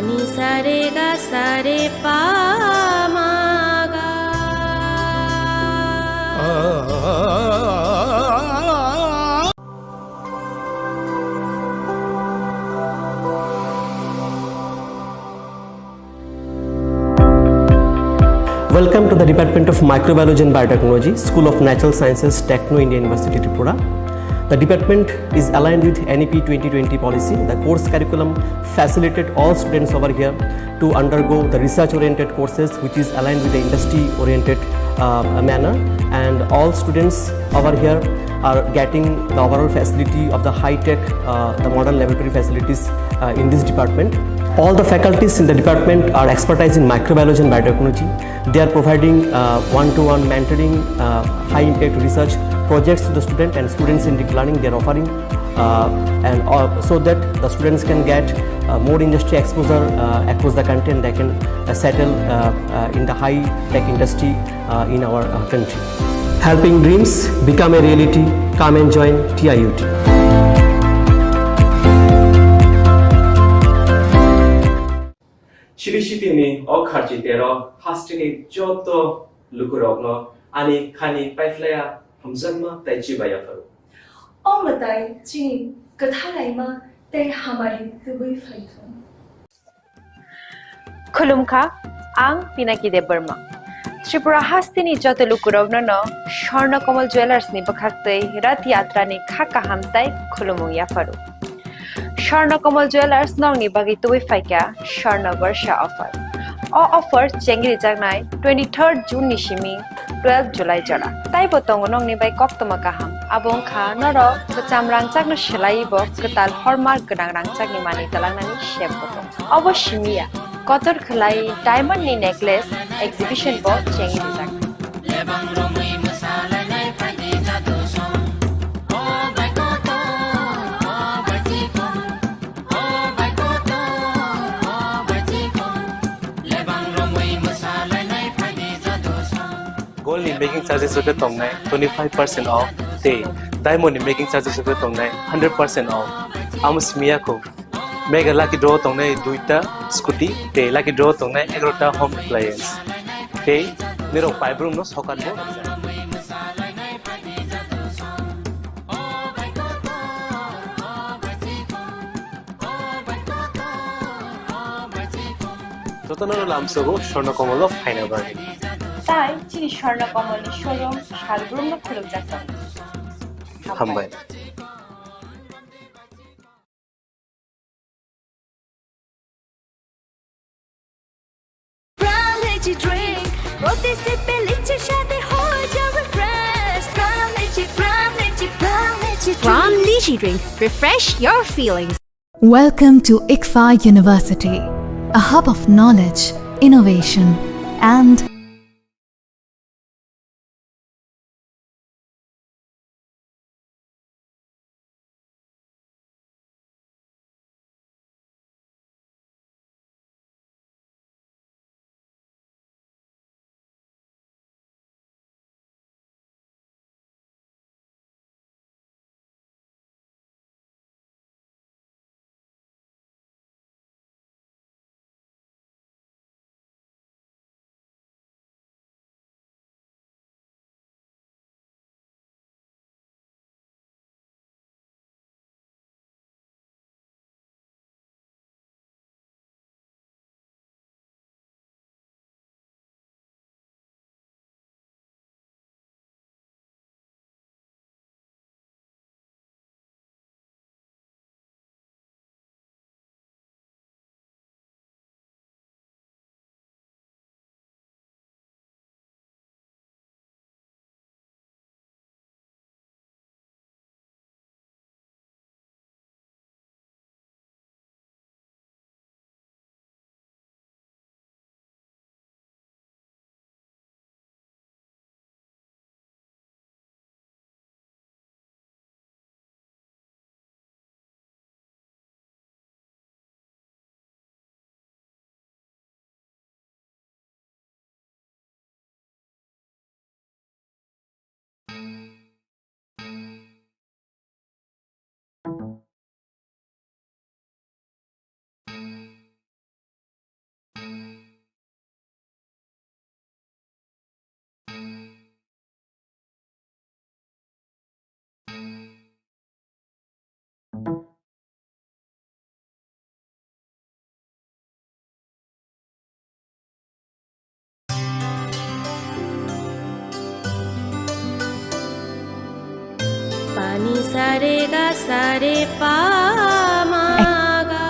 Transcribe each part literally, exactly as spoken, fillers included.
Ni sa re ga sa re pa ma ga. Welcome to the Department of Microbiology and Biotechnology, School of Natural Sciences, Techno India University, Tripura. The department is aligned with N E P twenty twenty policy. The course curriculum facilitate all students over here to undergo the research-oriented courses, which is aligned with the industry-oriented, uh, manner. And all students over here are getting the overall facility of the high-tech, uh, the modern laboratory facilities, uh, in this department. All the faculties in the department are expertise in microbiology and biotechnology. They are providing, uh, one-to-one mentoring, uh, high-impact research projects to the student and student-centric learning they are offering, uh, and, uh, so that the students can get, uh, more industry exposure, uh, across the country, and they can, uh, settle, uh, uh, in the high-tech industry, uh, in our, uh, country. Helping dreams become a reality. Come and join T I U T. Chiri sitini o kharchi tero hasteni joto lukurokno ani khani paiphlaya hamjakma tei chibai yapharo. O mwtai chini kwthalaima tei hamari tubui phaithung. Khulumkha, ang Pinaki Debbarma. Tripura hasteni joto lukurokno no Swarna Kamal Jewellers ni bwkhaktwi Rath Yatra ni kha kaham tei khulumung yapharo. Swarna Kamal Jewellers nokni bagwi tubui phaikha Swarna Barsha offer. O offer chengrijaknai twenty-third June ni simi twelve July jora. Taibo tongo nokni bai koktwma kaham. Abo wngkha norok kwcham rangchakno swlaiwi bo kwtal hallmark gwnang rangchakni manwi twlangnani sep bo tongo. Obo simi ya, kotor khwlai diamond ni necklace exhibition bo chengrijak. Gold ni making charges rok khe tongnai twenty five percent off tei diamond ni making charges rok khe tongnai hundred percent off. Amo simi ya kho. Mega lucky draw tongnai duita scooty tei lucky draw tongnai egarota home appliance. Tei nirok paibrum no sokat bo. Jotono lamsogo Swarna Kamal o phaina bagwi. Tai chini Swarna Kamal ni showroom salbrum no khulumjak tongo. Hambai. Pram Lychee Drink। প্রতি সিপে লিচির স্বাদে হয়ে যাবে fresh. Pram Lychee, Pram Lychee, Pram Lychee Drink। Pram Lychee Drink। Refresh your feelings। Welcome to ICFAI University, a hub of knowledge, innovation, and Sa re ga sa re pa ma ga.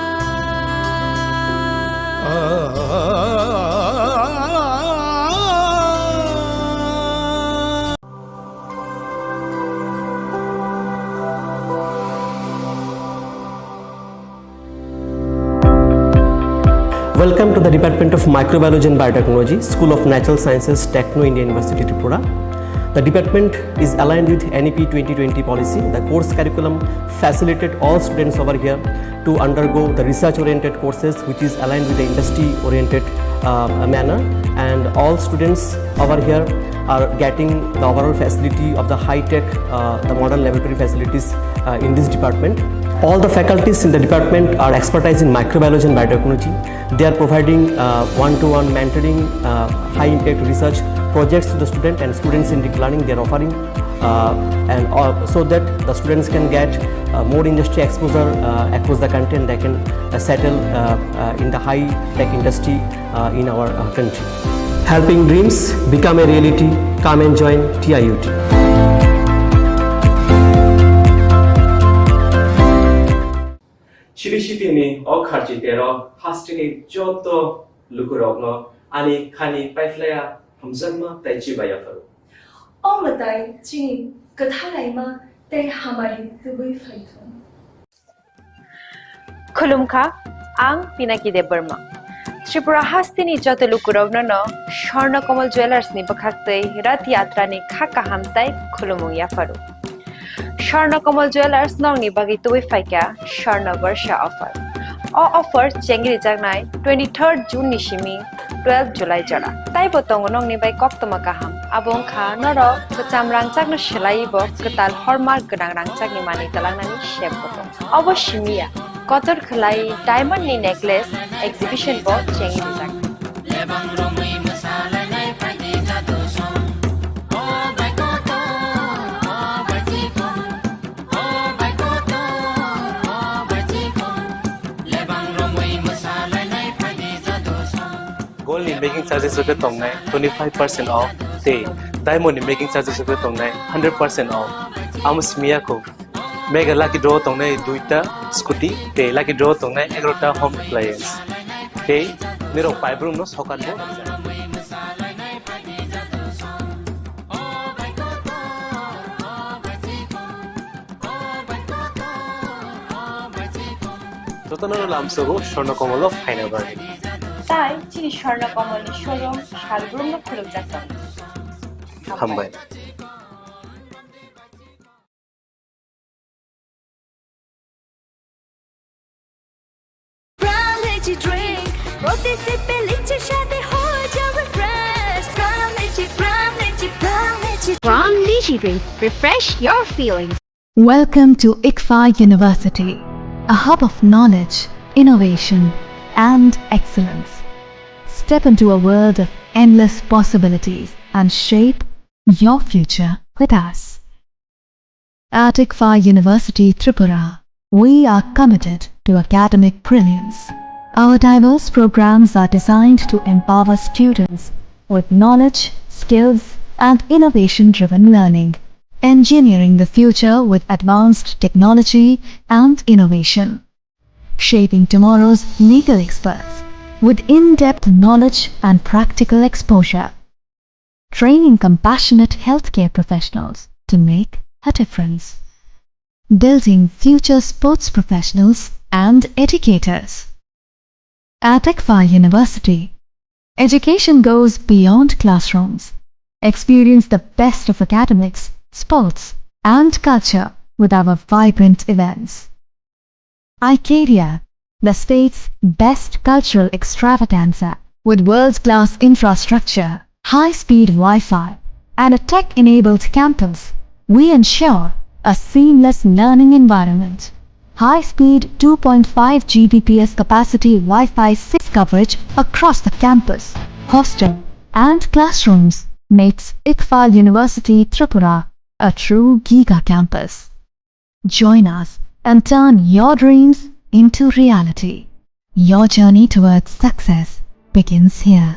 Welcome to the Department of Microbiology and Biotechnology, School of Natural Sciences, Techno India University, Tripura. The department is aligned with N E P twenty twenty policy. The course curriculum facilitated all students over here to undergo the research-oriented courses, which is aligned with the industry-oriented, uh, manner. And all students over here are getting the overall facility of the high-tech, uh, the modern laboratory facilities, uh, in this department. All the faculties in the department are expertise in microbiology and biotechnology. They are providing, uh, one-to-one mentoring, uh, high-impact research projects to the student and students-centric learning they are offering, uh, and, uh, so that the students can get, uh, more industry exposure, uh, across the country, and they can, uh, settle, uh, uh, in the high-tech industry, uh, in our, uh, country. Helping dreams become a reality. Come and join T I U T. Chiri sitini o kharchi tero hasteni joto lukurokno ani khani paiphlaiya hamjakma tei chibai yapharo. O mwtai chini kwthalaima tei hamari tubui phaithung. Khulumkha, ang Pinaki Debbarma. Tripura hasteni joto lukurokno no Swarna Kamal Jewellers ni bwkhaktwi Rath Yatra ni kha kaham tei khulumung yapharo. Swarna Kamal Jewellers nokni bagwi tubui phaikha Swarna Barsha offer. O offer chengri jaknai twenty-third June ni simi twelve July jora. Taibo tongo nokni bai koktwma kaham. Abo wngkha norok kwcham rangchakno swlaiwi bo kwtal hallmark gwnang rangchakni manwi twlangnani sep bo tongo. Obo simi ya, kotor khwlai diamond ni necklace exhibition bo chengwi rijak. Gold ni making charges rok khe tongnai twenty five percent off tei diamond ni making charges rok khe tongnai hundred percent off. Amo simi ya kho. Mega lucky draw tongnai duita scooty tei lucky draw tongnai egarota home appliance. Tei nirok paibrung no sokat bo. Jotono lamsogo Swarna Kamal o phaina bagwi. Tai chini Swarna Kamal ni showroom salbrumno khulukjak tongo. Hambai. Pram Lychee drink, proti sip pe lychee shaadi ho jawe fresh. Pram Lychee, Pram Lychee, Pram Lychee. Pram Lychee drink, refresh your feelings. Welcome to ICFAI University, a hub of knowledge, innovation, and excellence. Step into a world of endless possibilities and shape your future with us. At ICFAI University Tripura, we are committed to academic brilliance. Our diverse programs are designed to empower students with knowledge, skills, and innovation-driven learning, engineering the future with advanced technology and innovation, shaping tomorrow's legal experts with in-depth knowledge and practical exposure, training compassionate healthcare professionals to make a difference, building future sports professionals and educators. At ICFAI University, education goes beyond classrooms. Experience the best of academics, sports, and culture with our vibrant events. Icaria, the state's best cultural extravaganza, with world-class infrastructure, high-speed Wi-Fi, and a tech-enabled campus, we ensure a seamless learning environment. High-speed two point five G B P S capacity Wi-Fi six coverage across the campus, hostel, and classrooms makes ICFAI University Tripura a true giga campus. Join us and turn your dreams into reality. Your journey towards success begins here.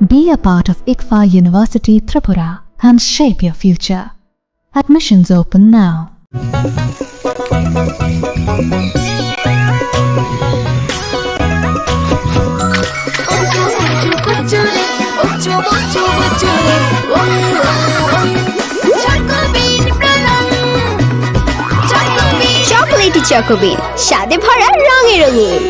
Be a part of ICFAI University Tripura and shape your future. Admissions open now. Chocolatey Choco Bean, স্বাদে ভরা রঙে রঙিন।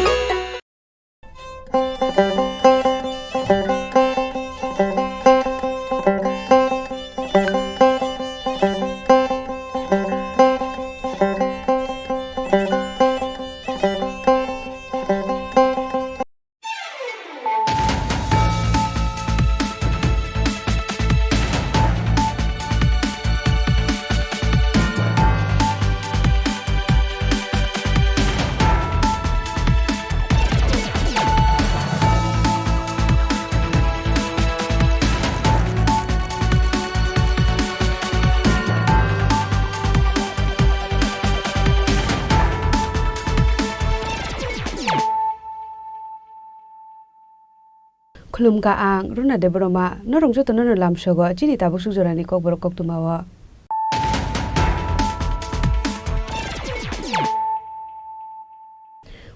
Khulumkha ang Runa Debbarma, norok jotono no lamsogo chini tabuk suk jorani kokborok koktwmao.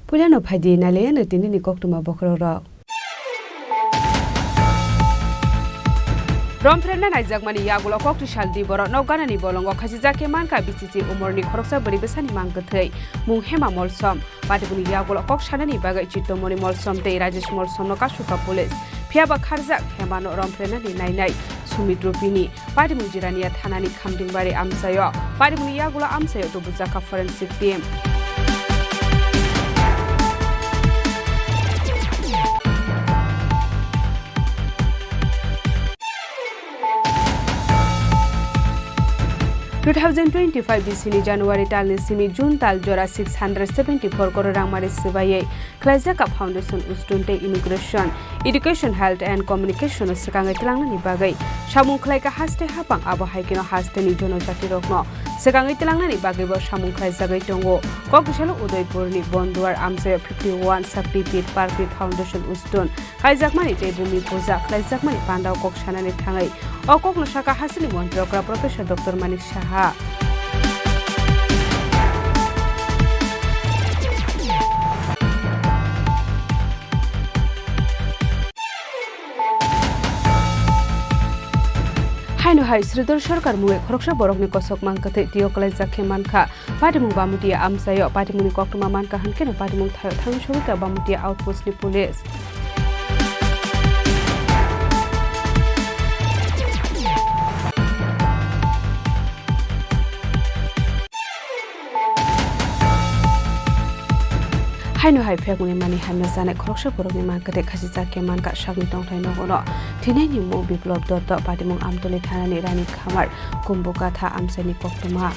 Puilano phaidi nailayano tinini koktwma bokhorokrok. Romphrenna naijakmani yagulo kokti saldi borok nok ganani bolongo khachijak khe mankha B C C umorni khoroksa bwrwi bwsani mang kwthwi, mung Hema Molsom. Patimungni yagulo kok sanani bagwi Chittomoni Molsom tei Rajesh Molsomno kasukha police. Phiyaba kharjak Hemano romphrenani nainai Sumit Rupini. Patimung Jirania thanani Khamtingbari amchaio. Patimungni yagulo amchaio tubujakha forensic team. Two thousand twenty-five bisini January talni simi June tal jora six hundred seventy-four crore rangmari swbaiwi khlaijak a foundation ustun tei inauguration, education, health and communication o swkangwi tlangnani bagwi samung khlaikha haste hapang, abo hai kheno hasteni jonojatirokno swkangwi tlangnani bagwibo samung khlaijagwi tongo. Kok bisalo Udaipurni Bonduar amchaio fifty-one Shakti Pit Parkni foundation ustun khaijakmani tei bumi puja khlaijakmani pandao kok sanani thangwi o kokno sakha hasteni montri okra Professor Doctor Manik Saha. Haino hai Sridhar Sarkar mungwi khoroksa borokni kosok mang kwthwi twiyo kwlaijak khe mankha. Patimung Bamutiya amchaio patimungni koktwma mankha hwnkhe no patimung thaio thangwi sogwikha Bamutiya outpost ni police. Haino hai phekmani mani hamya chanai khoroksa borokni mang kwthwi khachijak khe mankha sakni tongthai nogono thwinaini mung Biplop Dotto, patimung Amtoli thanani Rani Khamar, Kumbukatha amchaini koktwma.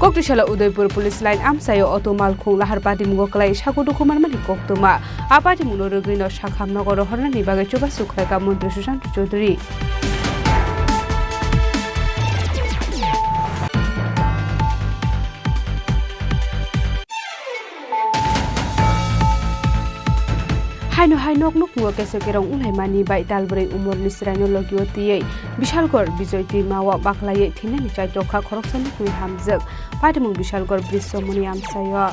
Koktisalo Udaipur Police Line amchaio auto malkhung lahar patimungo kwlai sago dukumarmani koktwma. A patimungno rwgwino sakham nogo rohornani bagwi chubachu khlaikha Montri Sushant Chaudhary. Haino hai nok nukhungo keso kerong wnglaimani bai talbrwi umorni chwraino logio twiwi Bishalgor Bijoy twimao baklaiwi thwinani chaitokha khoroksa nukhungni hamjwk. Patimung Bishalgor Brisomoni amchaio.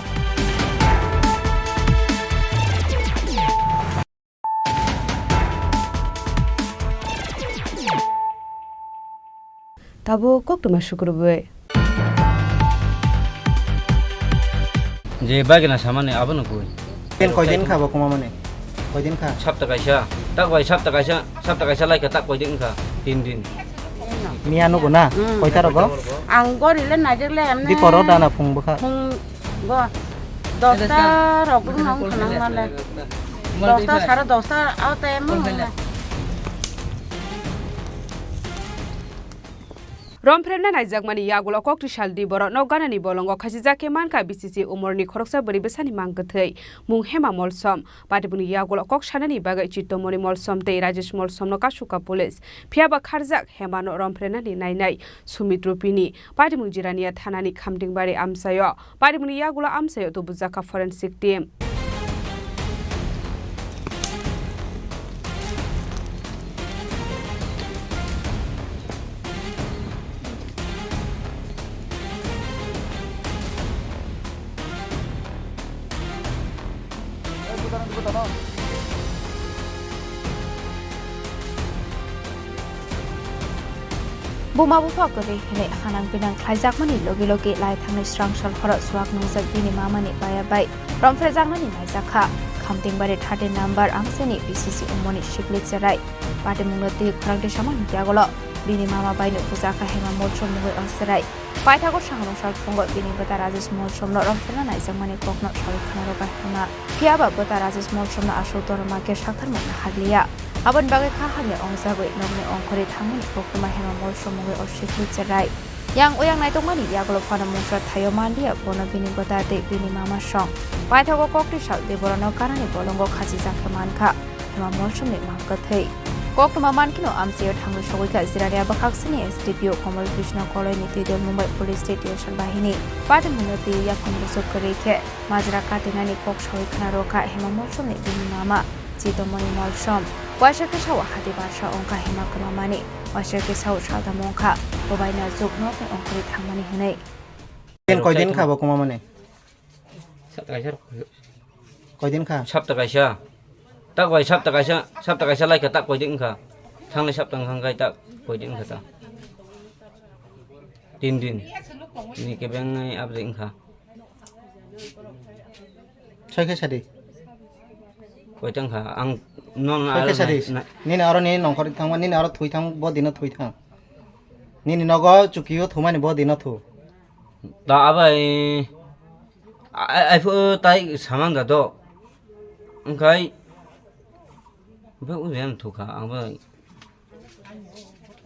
Tabuk koktwma sukrubwi. Je bagina samani abono koi. Ken koidin kha bo kuma mani? Koidin kha? Sapta kaisa. Tak bai sapta kaisa, sapta kaisa laikha, tak koidin kha? Tin din. Miya nugo na? Hmm. Koita rogo? Ang gori le najak le emne. Di poro dana phung bwkha. Phung Bo, dosta rok rung nang khanang male. Dosta sare dosta au te mo. Romphrenna naijakmani yagulo kokti saldi borok nok ganani bolongo khachijak khe mankha B C C umorni khoroksa bwrwi bwsani mang kwthwi, mung Hema Molsom. Patimungni yagulo kok sanani bagwi Chittomoni Molsom tei Rajesh Molsomno kasukha police. Phiyaba kharjak Hemano romphrenani nainai Sumit Rupini. Patimung Jirania thanani Khamtingbari amchaio. Patimungni yagulo amchaio tubujakha forensic team. Buma bupha kwrwi hwnwi hanang binang khlaijakmani logi logi lai thangnai srang sal horo chuak nungjak bini mamani baya bai romphrejaknani naijakha. Khamtingbari thirty number amchaini B C C umoni sikli cherai. Patimungno twi khorang tisama hwnkhe agolo bini mama baino bujakha Hema Molsom mungwi o cherai. Paithago sangrong sal phungo bini bwta Rajesh Molsomno romphena naijakmani kokno sawi khna rwkha Hema. Phiyaba bwta Rajesh Molsomno aswk dorma khe saktharmani hakliya. Aboni bagwi kha hamya ongjagwi nokni ongkhorwi thangmani koktwma Hema Molsom mungwi o sikli cherai. Yang oyang naitokmani yagulo phano mungsa thaio manliya bono bini bwta tei bini mama song. Paithago kokti sal tei borokno kanani bolongo khachijak khe mankha. Hema Molsomni mang kwthwi. Koktwma mankheno amchaio thangwi sogwikha Jirania bwkhaksini S D P O Komol Krishna Koloini twidol Mumbai Police State Yosal Bahini. Patimungno twi yaphang bwswk kwrwi khe majra katinani kok sawi khna rwkha Hema Molsomni bini mama Chitomoni Molsom. Waisa khe sao hati barsa wngkha Hema kwmamani, waisa khe sao saltamo wngkha, bo bai naijwk nokni ongkhorwi thangmani hwnwi. Koidin kha bo kwmamani? Sapta kaisa. Koidin kha? Sapta kaisa. Tak bai sapta kaisa, sapta kaisa lai kha tak koidin wngkha. Thangnai sapta wngkha wngkhai tak koidin wngkha ta. Tin din. Ni kebeng nai abdi wngkha. Soi khe sadi. Koita wngkha ang non. Soi khe sadi. Nini aro ni nongkhor thangma nini aro thui thang bo dino thui thang. Nini nogo chukio thumani bo dino thu. Da abai ai phu tai saman da do. Wngkhai bhe ujian thukha ang bai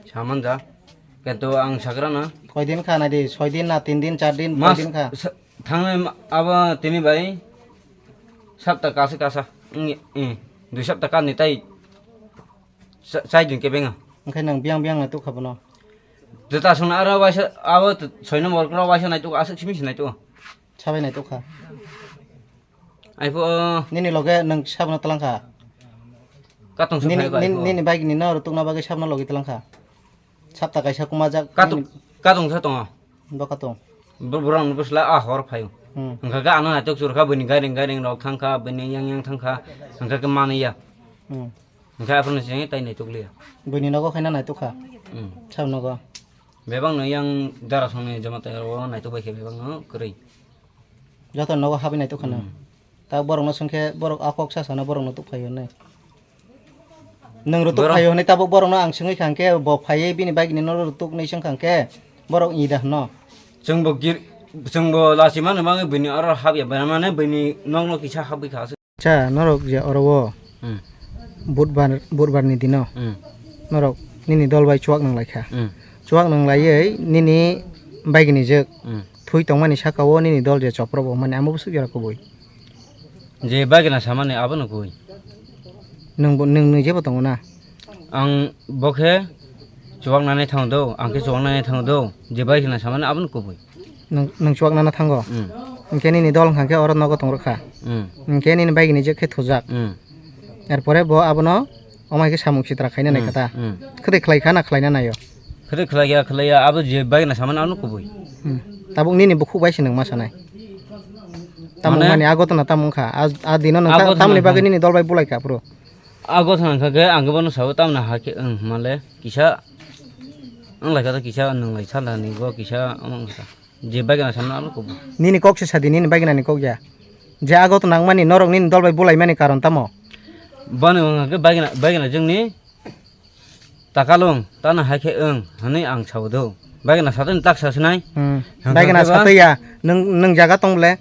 saman da. Kento ang sakrana. Koidin kha nai di, soi din na, tin din, char din, mas koidin kha? Thangnai abo tini bai sapta kasa kasa. Dui sapta kani tai. Chai din kebeng. Wngkhe nang biang biang nai tukha bono. Jeta songna aro waisa abo soi number kro waisa nai tuko aswk simi sinai tuko. Sabai nai tukha. Ai pho. Nini loge nang sabno talangkha. Katong song nini nini bai gini no tukna bagwi sabno logi talangkha. Sapta kaisa kuma jak. Katong katong sa tongo. Doka tong. Borok no bwsla a hor phaio. Hwnkha khe ano naitok chwrwkha bini gairing gairing rok thangkha bini yang yang thangkha. Hwnkha khe manwi ya. Hwnkha aphano chini tai naitok liya. Bini nogo khaina naitok kha. Sab nogo. Bebak no yang dara songni jamatai rok naitok bai khe bebak no kwrwi. Joto nogo habwi naitok khana. Ta borok no swngkhe borok a kok sa sana borok no tuk phaio nai. Nwng rutuk phaio hinwi tabuk borokno ang swngwi kha hwnkhe bo phaiwi bini bagini norok rutuk hinwi swngkha hwnkhe borok ida hwno. Chwngbo gir chwngbo lachimano bagwi bini oro habya baramani bini nokno kisa habwi kha aswk. Cha norok je oro o budbar budbar ni dino norok nini dol bai chuak nang lai kha. Chuak nang laiwi nini bagini jwk thui tongmani saka o nini dol je chopro bo mani amo bwswk jora kubui. Je bagina samani abono koi. Nwng bo nwng nwi jebo tongo na? Ang bo khe chuwak nani thango do, ang khe chuwak nani thango do, je bagina samani abono kubui. Nwng nwng chuwak nana thango? Hwnkhe nini dol hwnkha khe oro nogo tong rwkha. Hwnkhe nini bagini jwk khe thujak. Erpore bo abono Omo hai khe samung sitra khaina nai kha ta. Khwtwi khlai kha na khlaina nai o? Khwtwi khlai ya khlai ya abo je bagina samani ano kubui. Tabuk nini bukhuk bai se nwng ma sanai. Tamung mani a gotona tamung kha. A dino nwng tamni bagwi nini dol bai bulai kha phuru. A gotona kha khe ang bono sao tamna ha khe wng male kisa wng lai kha kisa nwng lai sala ni go kisa omo wng kha. Je bagina samna ano kubui. Nini kok se sadi nini bagina ni kok ya. Je agot nangmani norok nini dol bai bulai mani karon tamo? Bani wngkha khe bagina bagina jwngni takalung tana hai khe wng hwnwi ang sao do. Bagina satani tak sa sinai. Bagina satwi ya nwng nwng jaga tong le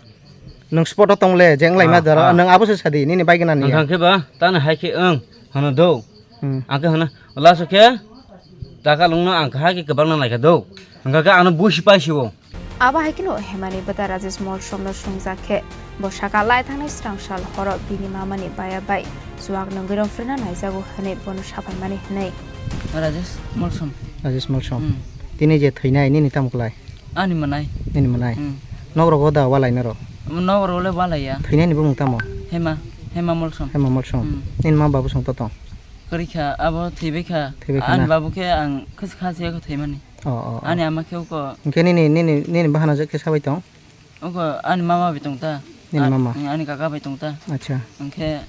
nwng spot o tong le je wng lai ma dara nwng abo se sadi nini bagina ni. Wngkha khe ba tana hai khe wng hwno do. Ang khe hwno laso khe takalungno ang kha khe kwbangna naikha do. Wngkha khe ano busi paisio. Abo hai kheno Hemani bwta Rajesh Molsomno swngjak khe, bo saka lai thangnai srang sal horo bini mamani baya bai chuwak nungwi romphirna naijago hwnwi bono saphaimani hwnwi. Rajesh Molsom. Rajesh Molsom. Tini je thwinai nini tamo klai? Ani mwnai. Nini mwnai? Nok rogo da walai norok? Nok rogo le walai ya. Thwinai ni bumung tamo? Hema, Hema Molsom. Hema Molsom. Nini ma babu song to tong? Kwrwi kha, abo thwibai kha. Thwibai kha na? Ani babu khe ang khasi khasi khe thwimani. Oh, oh, oh. Ani ama khe uko. Hwnkhe nini, nini, nini bahanajwk khe sabai tong? Uko ani mama bai tong ta. Nini A-, mama? Ani kaka bai tong ta. Acha. Hwnkhe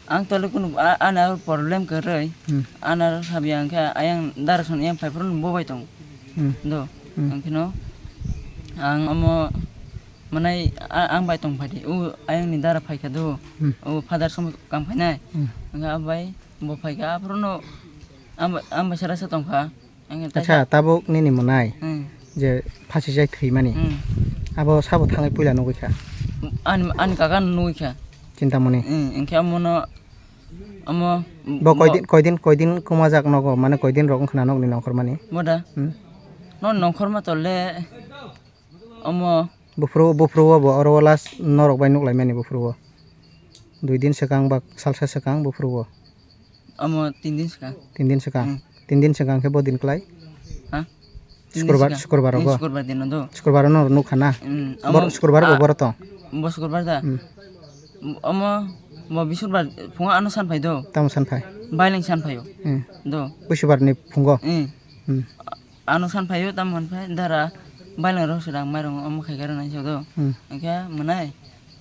ang tole kunu a-, ani aro problem kwrwi. Hmm. Ani aro sabi ang khe ayang dara son yang phai phuru bo bai tong. Hmm. Do. Hmm. Hwnkhe no ang omo manai a-, ang bai tong phai di. O ayang ni dara phai kha do. Hmm. O father som kam phainai. Hmm. Hwnkhe abai bo phai kha aphuru no ang bai, ang bai sara sa tong kha. Ang Acha, tabuk nini mwnai Hmm. je phasi jai thwimani. Hmm. Abo sabo thangwi puila nugwi kha. Ani, ani kaka no nugwi kha. Chintamoni. Hmm, hwnkhe amo no, amo Bo bo- koidin, koidin, koidin kumajak nogo, mane koidin rok wngkhna nokni nongkhormani. Boda. Hmm. No nongkhorma tole omo. Buphuru, buphuru o bo oro o last norok bai nuklaimani buphuru o. Dui din swkang ba salsa swkang buphuru o. Omo tin din swkang. Tin din swkang. Hmm. Tin din swkang khe bo din klai? Ha? Tin din Sukrobar, swkang. Sukrobar Hmm, rogo? Sukrobar dino do. Sukrobar no nukha na? Hmm, Bor-, omo sukrobar bo a-, boro tong? Bo sukrobar da? Hmm. Omo bo bisukrobar phungo ano san phai do. Tamo san phai? Bailang san phaio. Hmm. Do. Busubar ni phungo? Hmm. Hmm. Ano san phaio tamo hwn phai dara bailang rok swrang mairung omo khai khe rwnai do. Hmm. Hwnkhe mwnai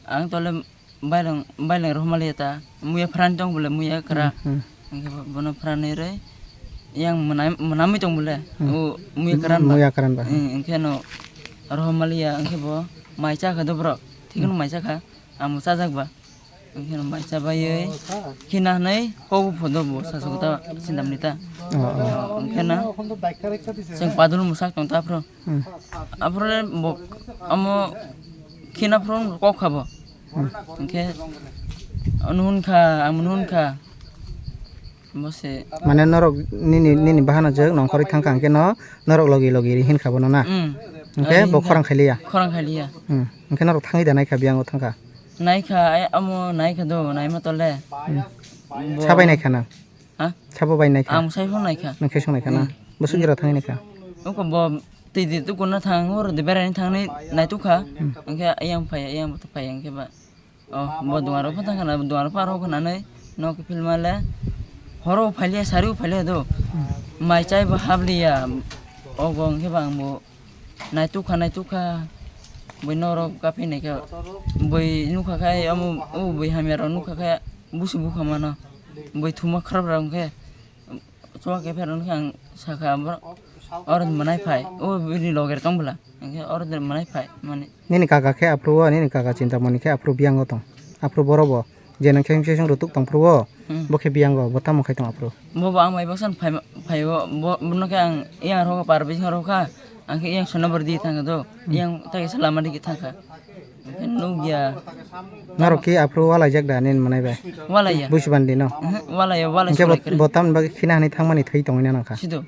ang tole bailang, bailang rok maliya ta muya phrani tong bole muya kra. Hmm, hmm. Hwnkhe bo-, bono phrani rwi yang mwnai, mwnamwi tong bole. Hmm. O muya kran ba. Muya kran ba. Hmm, hwnkhe no rok maliya hwnkhe bo mai cha kha do borok. Thikno Hmm. mai cha kha. Amo chajak ba. Hwnkhe no mai cha baiwi khina hwnwi kok phodo bo sasok ta sindam ni ta. Oh, oh. Hwnkhe no chwng padul mwsak tong ta phro. Hmm. Aphuru le bo amo khina phuru kok kha bo. Hmm. Hwnkhe ano hwn kha, amo hwn kha. Bo se. Mane norok nini, nini bahano jwk nongkhorwi thang kha hwnkhe no norok logi logi ri hin kha bono na? Hmm. Hwnkhe Ari bo hin kha. Khorang khai liya? Khorang khai liya. Hmm. Hwnkhe norok thangwi da nai kha biyang o thang kha? Nai kha, ai amo nai kha do, nai ma tole. Hmm. Bo Sabai nai kha na? Ha? Sabo bai nai kha? Ang sai phone nai kha. Nang khe song nai kha na? Hmm. Bo sujra thang nai kha? Oko bo twi di tu kuna thang, oro de berai thang nai, nai tu kha. Hmm. Hwnkhe ayang phai, ayang bo phai, hwnkhe ba. Oh, bo duar rok pha thang khana, duar rok pha rok khana nai, nok phil male. Horo phai liya, sari phai liya do. Hmm. Mai chai bo hap liya. Ogo hwnkhe ba ang bo. Naitukha, naitukha, bui norok kaphi naikha, bui nukha khai, omo, o bui hamya rok nukha khai, busu bukha mano, bui thuma khrap rok khe, chuwa khe pherok khe ang sakha, abo, oro mwnai phai, o bini loge tong bwla, hwnkhe oro mwnai phai, mani. Nini kaka khe aphuru o, nini kaka Chintamoni khe aphuru biyang o tong, aphuru boro bo. Je nang khe song rutuk tong phuru o, Hmm. bo khe biyang o, bo tamo khai tong aphuru. Bo bo ang bai baksan phai, phai o, bo, bono khe ang yang rokha par bising rokha, ang khe yang sona bor di thang do, Hmm. yang ta khe salama di thang kha. Ang khe nuk ya. Norok khe aphuru walaijak da nini mwnai bai? Walai ya. Busi bandi no? Mhm, walai ya, walai Hwnkhe bo, sulai kre. Bo tamni bagwi khina hwnwi thangmani thwi tongwi na nang kha? Sido.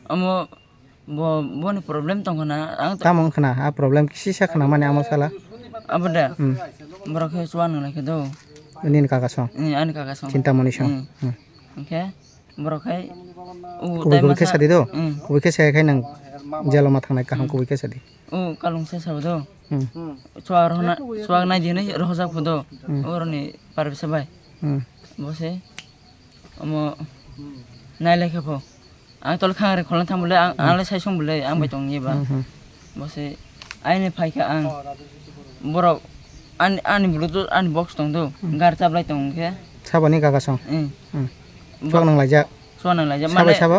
Omo Bo, boni problem tong khna, ang to Tamo wng khna, a problem kisa khna mani amo sala. Abo da. Hmm. Borok khe chuwa nang lai khe do. Nini kaka song. Eh, ani kaka song. Chintamoni song. Eh. Hmm. Hwnkhe borok khai u Kubui tai kubui khe masa sadi do. Hmm. Kubui khe sai khai nang jelo ma thangnai kaham Hmm. kubui khe sadi. U kalung sa sabo do. Hmm. Chuwa rohna, chuwa nai di nai rohjak pho do. Hmm. Oroni par bisa bai. Hmm. Bo se. Omo nai lai khe pho. Ang tole khang re kholang thang bole, ang, Hmm. ang le sai song bole, ang bai Hmm. tong ye ba. Hmm, hmm. Bo se, aini phai kha ang. Borok, ani, ani bluetooth, ani box tong do, Hmm. gar chaplai tong khe. Saboni kaka song? Eh. Hmm. Bo- Chuak nang laijak? Chuak nang laijak. Sabai Mane sabo?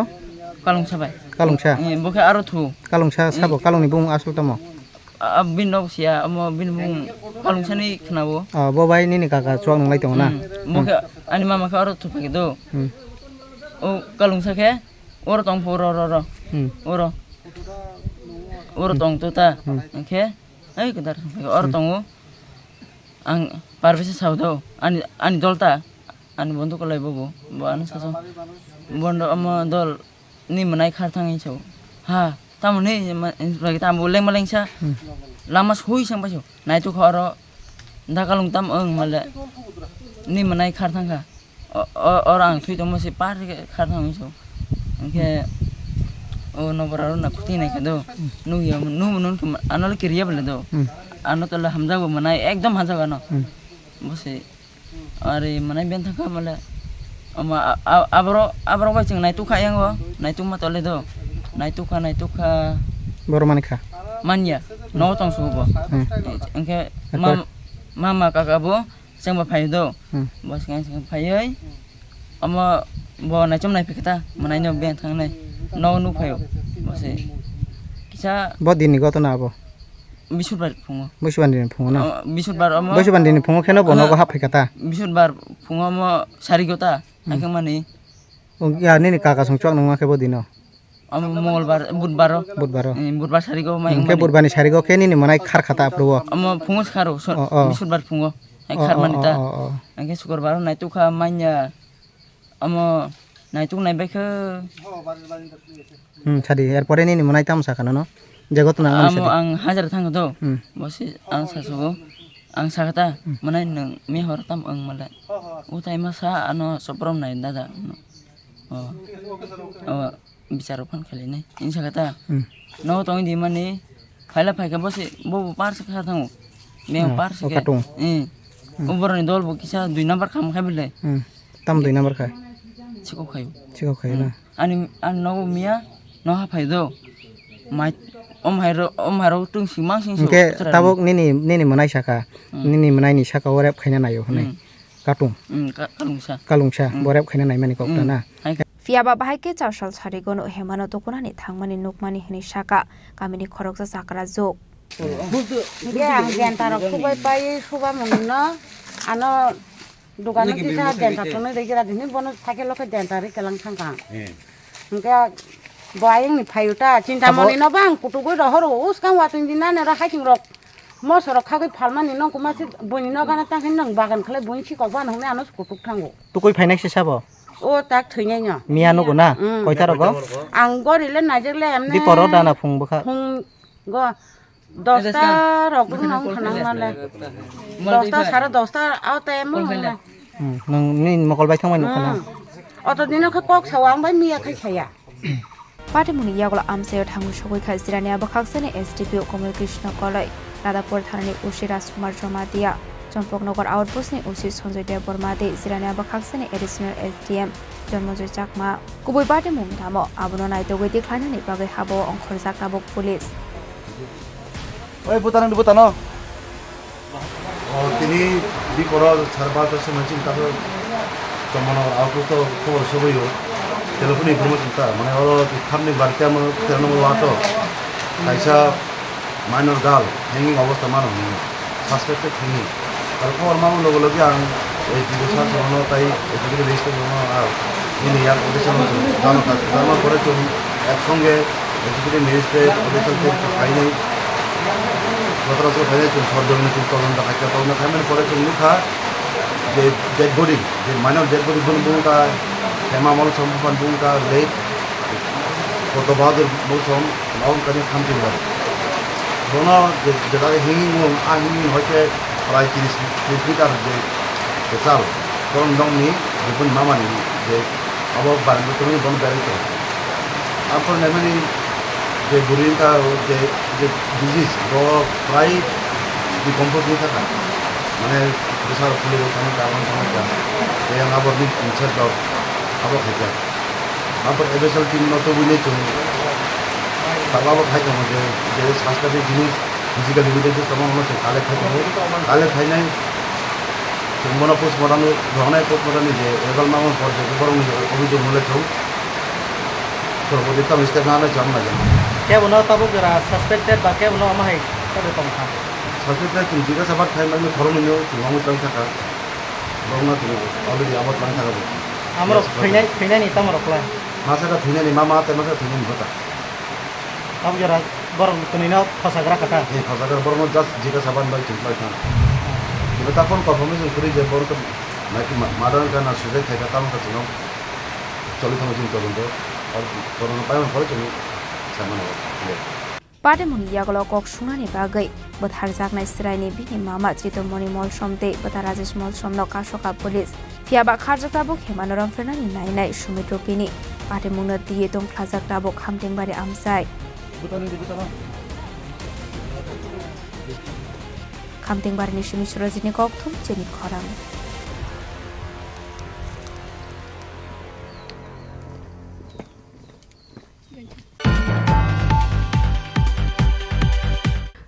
Kalung sabai. Kalungsa? Eh, bo khe aro thu. Kalungsa Eh. sabo, kalungni bumung asol tamo? A, a, bini nok siya, omo bini bumung kalungsani khna o. Ah, bo bai nini kaka chuak nang lai tongo na? Hmm. Bo Hmm. khe ani mama khe oro thupha khe do. Hmm. O kalungsa khe oro tong pho, oro, oro, oro. Hmm. Oro. Oro Hmm. tong to ta. Hmm. Hwnkhe, ai kedar thupha khe oro Hmm. tongo. Ang par bisa sao do. Ani, ani dol ta. Ani bondhu kwlai bo bo, bo ano saso. Bondo omo dol ni mwnai khar thang hinwi sao. Ha, tamo ni ma-, lagi tamo lengma lengsa. Hmm. Lama sui sang paso. Naitukha oro dakalung tam wng male. Ni mwnai khar thang kha. O, o, oro ang thwi tongma se par khe khar thang hinwi sao. Hwnkhe o nobora ro na khuti nai kha do. Hmm. Nukya, nukma nun khe ano le kiriya bole do. Hmm. Ano tole hamjago mwnai ekdom hamjago ano. Hmm. Bo se Ari mwnai ben thang kha male. Omo a-, a-, aborok, aborok bai chwng naituk kha yango. Naituk ma tole do. Naituk kha, naituk kha. Boro mani kha. Manya. Hmm. No tong su bo. Hmm. Hwnkhe Akbar. Mam-, Mama kaka bo chwngba phaio do. Hmm. Bo swkang swkang phaioi. Omo bo naichom nai phikha ta, mwnai no beng thangnai. No nuk phaio. Bo se kisa Bo dini gotona abo. Bisudbar phungo. Bisudbar dini phungo na? Oh, Bisudbar omo. Bisudbar dini phungo kheno bo Aha. nogo hap phikha ta. Bisudbar phungo omo sarigo ta. Hmm. Haikhe mani. O, ya, nini kaka song chuak nungma khe bo dino? Omo Mongolbar, Budbaro. Budbaro. Eh, Budbar sarigo mai Hingke mani. Budbani sarigo khe nini mwnai khar khata aphuru o? Omo phungo skharo, so, Oh, oh. Bisudbar phungo. Hai Oh, khar oh, mani oh, ta. oh, oh. Hingke Sukurbar naituk kha manya. Omo naituk nai bai khe. Hmm, sadi, erpore nini mwnai tamo sakha nono? Jago tuna ang mani Amo sadi. Ang hajar thang do. Hmm. Bosi ang sasogo. Ang sakha ta, Hmm. mwnai nwng mihor tam ang male. Utai masa ano soprom nai dada. Oh. Oh, bicharo phan khali nai. Insa kata. Hmm. No tong di mani. Phaila phaika bosi bo bo par sa kha thango. Meo Hmm. par sa Oh, khe. Katung. Eh. Hmm. Uboroni dol bo kisa dui number kam khai bile. Hmm. Tam dui number khai. Chiko khayo. Chiko khayo Hmm. na. Ani ani nogo miya no ha phai do. Mai om hai ro om hai ro tung sing mang sing so. Hingke tabuk nini nini mwnai sakha. Hmm. Nini mwnai ni saka o rep khaina nayo hwnwi. Hmm. Katung. Hmm, ka- kalungsa. Kalungsa, Hmm. bo rep khaina naimani kok Hmm. na. Hai khe. Phiya ba bahai khe chasal sarigo no hemano tukunani thangmani nukmani hwnwi saka kamini khoroksa chakra juk. Hingke ang denta rok subai pai suba mung no ano dukano kisa denta tonwi rwgira dini bono cycle o khe denta rwi kelang thangkha ang. Hmm. Hingke bo ayang ni phayu ta chintamoni no bang kutugwi rohoro uskang watwng di nani oro haiting rok. Moso rok khagwi phalmani nokho ma se buini nokana tangkhe nang bagan khlai buini sikok bana hwnwi ano kutuk thango. Tukui phainai se sabo? O tak thwinai no. Miya nugo na? Mm. Koita rogo? Ang gori le naijak le emne. Diporo dana phung bwkha? Phung go dosta rok nang khanang male. Dosta sare dosta o time mo hwnle. Hmm, nwng nini mokol bai thangmani nukha na? Hmm. Oto dino khe kok sao ang bai miya khai saya. Patimungni yagulo amchaio thangwi sogwi kha Jirania bwkhaksani S D P O Komol Krishna Koloi, Radhapur thanani O C Rajkumar Jamatia, Champaknagar outpost ni O C Sanjoy Debbarma tei Jirania bwkhaksani additional S D M Janmojoy Chakma. Kubui patimung tamo abono naitugwi tikhlainani bagwi habao ongkhorjak tabuk police. Oi, buta nang di, buta no. O, tini bikoro sar barta se machine ta to tomono auto to khobor soboyo. Telephone ni information ta, mane oro thamni barta mo terno mo wato. Kaisa minor girl hanging obostha mano hini. Suspected hini. Aro khobor mamo logo logi ang, eh, jibo sar sono tai, eh, jibo register sono ar, ini yang udah sama tu, sama tak, sama pore tu, ek songe, eh, jibo register, udah sama tu, kainai, kotor asal kainai tu, sor dong tu, tolong tak aja, tolong tak kainai pore tu, nukha, je dead body, je minor dead body bun bun ka, Hema Molsom bun bun ka, late, Koto Bahadur Molsom, laung kani khamti bai. Bono je, je dagi hini mung, a hini hoite, Prai tris, tris meter je kwchal, borok nokni jibun mamani je abo barenda tongwi bono berwi tongo. Aphuru naimani je bwrwi wngkha je, je disease, bo prai decompose wngwi thangkha. Mane bwsarok phulirwi thangkha, aboni thangkha. Tei ang aborokni in charge rok abo khaikha. Aphuru A B S L team no tubui nai chwng tabuk abo khai tongo je, je suspected jinis Physical evidence tongma hwnwi chwng collect khai tongo. Collect khainai chwng bono postmortem rwnai, postmortem ni je result mangma por je borokni obhijog mole chwng porborti tamo step nanai chwng nai. Kebono tabuk jora suspected ba kebono omo hai tongkha. Suspected chwng jikasa bak khai mangno khoroknwi no chwng omo chwng thaka. Borokno chwng already abo chwng thaka bo. Amorok thwinai, thwinani tamo rok lai? Masa kha thwinani mama tei masa thwinani bwta. Abo jora borok twnwino khosagra kha ta? Ee, khosagra, borokno just jikasa ban bai chwng khlai kha. Kebo ta phone confirmation kwrwi je borok to naki ma-, murder wngkha na suicide khaikha, tamo kha chwngno choli thangwi chwng todonto. Ar todonto paimani pore chwng sai mano. Patimungni yagulo kok sungnani bagwi bwtharjaknai chwraini bini mama Chitomoni Molsom tei bwta Rajesh Molsomno kasoka police. Phiya ba kharjak tabuk hemano romphirnani nainai Sumit Rupini. Patimungno twiwi tongkhlajak tabuk Khamtingbari amchai. Khamtingbarini simi Surajini kokthum chini khorang.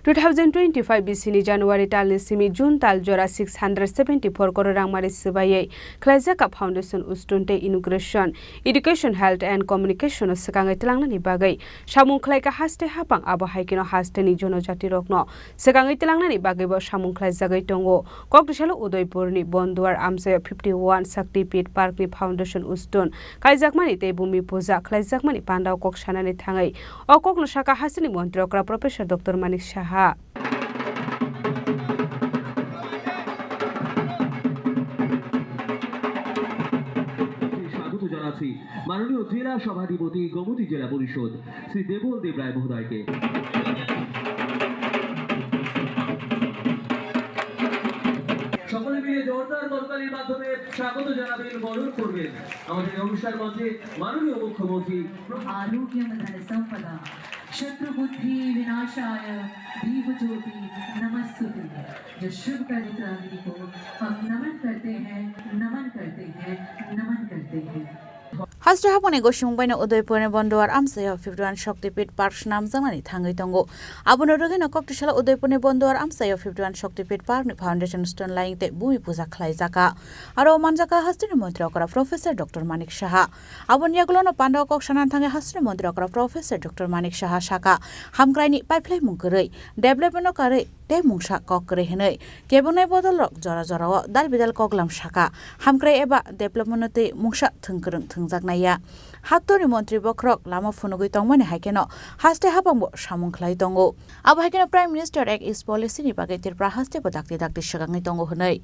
Two thousand twenty-five bisini January talni simi June tal jora six hundred seventy-four crore rangmani swbaiwi khlaijak foundation uston tei inauguration, education, health and communication o swkangwi tlangnani bagwi samung khlaika haste hapang, abo hai kheno hasteni jonojati rokno swkangwi tlangnani bagwibo samung khlaijagwi tongo. Kok tisalo Udaipurni Bonduar amchaio fifty one Shakti Pit Park ni foundation uston kaijakmani tei bumi puja khlaijakmani pandao kok sanani thangwi o kokno saka hasteni montri okra Professor Doctor Manik Saha. স্বাগত জানাচ্ছি মাননীয় জেলা সভাধিপতি গোমতী জেলা পরিষদ শ্রী দেবল দেব রায় মহোদয়কে। সকলে মিলে জোরদার করতালির মাধ্যমে স্বাগত জানাবেন, বরণ করবেন আমাদের অনুষ্ঠান মঞ্চে মাননীয় মুখ্যমন্ত্রী। आरोग्यं धनसम्पदा शत्रुबुद्धिविनाशाय दीपज्योति नमस्तुते। जो शुभ पवित्र अग्नि को हम नमन करते हैं, नमन करते हैं, नमन करते हैं। Haste hapangni gosimung baino Udaipurni Bonduar amchaio fifty one Shakti Pit Park swnamjaknani thangwi tongo. Abono rwgwino kok tisalo Udaipurni Bonduar amchaio fifty one Shakti Pit Park ni foundation stone laying tei bumi puja khlaijaka. Aro manjaka hasteni montri okra Professor Doctor Manik Saha. Aboni yagulono pandao kok sanani thangwi hasteni montri okra Professor Doctor Manik Saha saka, hamkraini paiphlaimung kwrwi, development no karwi tei mungsa kok kwrwi hwnwi kebengnaini bodolrok jora jorao dal bidal koklam saka, hamkrai eba development no twi mungsa thwngkwrwng thwngjaknai ya. Haptorni montri bokhorok lama phunugwi tongmani hai kheno haste hapangbo samung khlai tongo. Abo hai kheno Prime Minister Act East Policy ni bagwi Tripura haste bo dakti dakti swkangwi tongo hwnwi.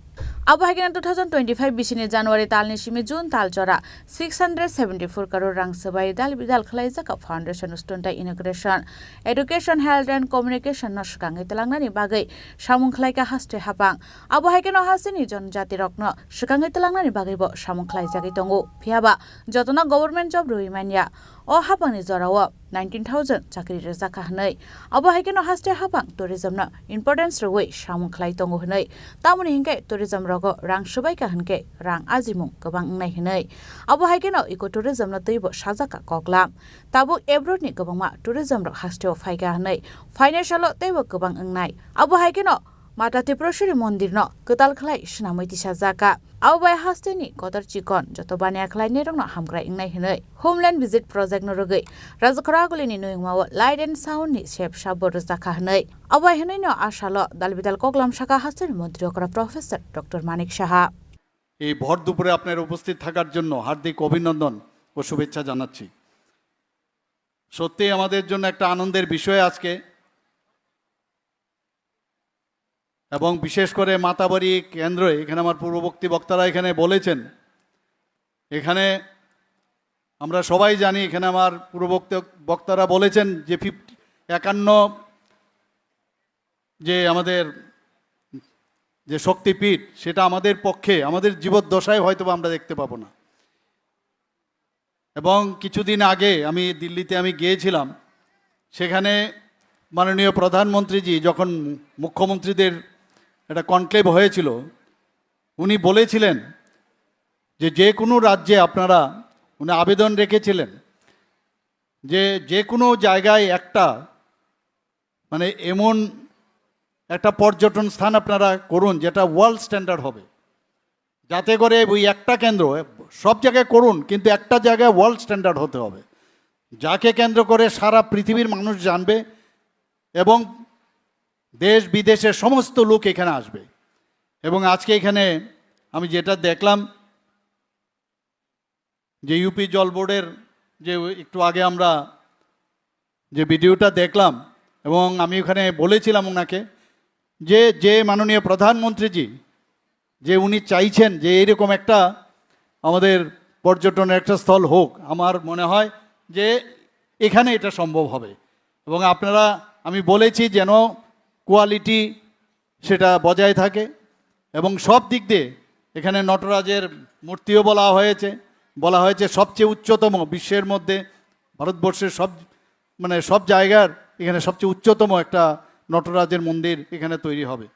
Abo hai kheno two thousand twenty-five bisini January talni simi June tal jora six hundred seventy-four crore rang swbai dal bidal khlaijak foundation stone tei inauguration, education, health and communication no swkangwi tlangnani bagwi samung khlaika haste hapang. Abo hai kheno hasteni jonojati rokno swkangwi tlangnani bagwi bo samung khlaijagwi tongo. Phiyaba jotono government job rwui manya. O hapangni jorao nineteen thousand chakri rwjakha hwnwi. Abo hai kheno haste hapang tourism no importance rwui samung khlai tongo hwnwi. Tamoni hinkhe tourism rogo rang swbaikha hinkhe rang ajimung kwbang wngnai hwnwi. Abo hai kheno eco tourism no twibo sajakha koklam. Tabuk abroad ni kwbangma tourism rok hasteo phaikha hwnwi. Phainai salo teibo kwbang wngnai. Abo hai kheno Mata Tripureshwari mondir no kwtal khlai swnamwi tisajakha. Abo bai hasteni kotor chikon joto baniya khlainairokno hamkrai wngnai hwnwi Homeland Visit Project no rwgwi Rajakhoragulini nuyungmao Light and Sound ni sep sabo rwjakha hwnwi. Abo bai hwnwino a salo dalbidal koklam saka hasteni montri okra Professor Doctor Manik Saha. এই ভর দুপুরে আপনার উপস্থিত থাকার জন্য হার্দিক অভিনন্দন ও শুভেচ্ছা জানাচ্ছি। সত্যিই আমাদের জন্য একটা আনন্দের বিষয় আজকে। এবং বিশেষ করে মাতাবাড়ি কেন্দ্রে এখানে আমার পূর্ববর্তী বক্তারা এখানে বলেছেন, এখানে আমরা সবাই জানি, এখানে আমার পূর্ববর্তী বক্তারা বলেছেন যে ফিফটি, একান্ন যে আমাদের যে শক্তিপীঠ, সেটা আমাদের পক্ষে, আমাদের জীবদ্দশায় হয়তো বা আমরা দেখতে পাবো না। এবং কিছুদিন আগে আমি দিল্লিতে আমি গিয়েছিলাম, সেখানে মাননীয় প্রধানমন্ত্রীজি যখন মুখ্যমন্ত্রীদের একটা কনক্লেভ হয়েছিল, উনি বলেছিলেন যে যে কোনো রাজ্যে আপনারা, উনি আবেদন রেখেছিলেন যে যে কোনো জায়গায় একটা, মানে, এমন একটা পর্যটন স্থান আপনারা করুন যেটা ওয়ার্ল্ড স্ট্যান্ডার্ড হবে, যাতে করে ওই একটা কেন্দ্র, সব জায়গায় করুন, কিন্তু একটা জায়গায় ওয়ার্ল্ড স্ট্যান্ডার্ড হতে হবে, যাকে কেন্দ্র করে সারা পৃথিবীর মানুষ জানবে এবং দেশ বিদেশের সমস্ত লোক এখানে আসবে। এবং আজকে এখানে আমি যেটা দেখলাম, যে ইউপি জল বোর্ডের যে একটু আগে আমরা যে ভিডিওটা দেখলাম, এবং আমি ওখানে বলেছিলাম ওনাকে যে, যে মাননীয় প্রধানমন্ত্রীজি, যে উনি চাইছেন যে এইরকম একটা আমাদের পর্যটনের একটা স্থল হোক, আমার মনে হয় যে এখানে এটা সম্ভব হবে। এবং আপনারা, আমি বলেছি যেন কোয়ালিটি সেটা বজায় থাকে এবং সব দিক দিয়ে এখানে নটরাজের মূর্তিও বলা হয়েছে, বলা হয়েছে সবচেয়ে উচ্চতম বিশ্বের মধ্যে, ভারতবর্ষের সব, মানে, সব জায়গার এখানে সবচেয়ে উচ্চতম একটা নটরাজের মন্দির এখানে তৈরি হবে।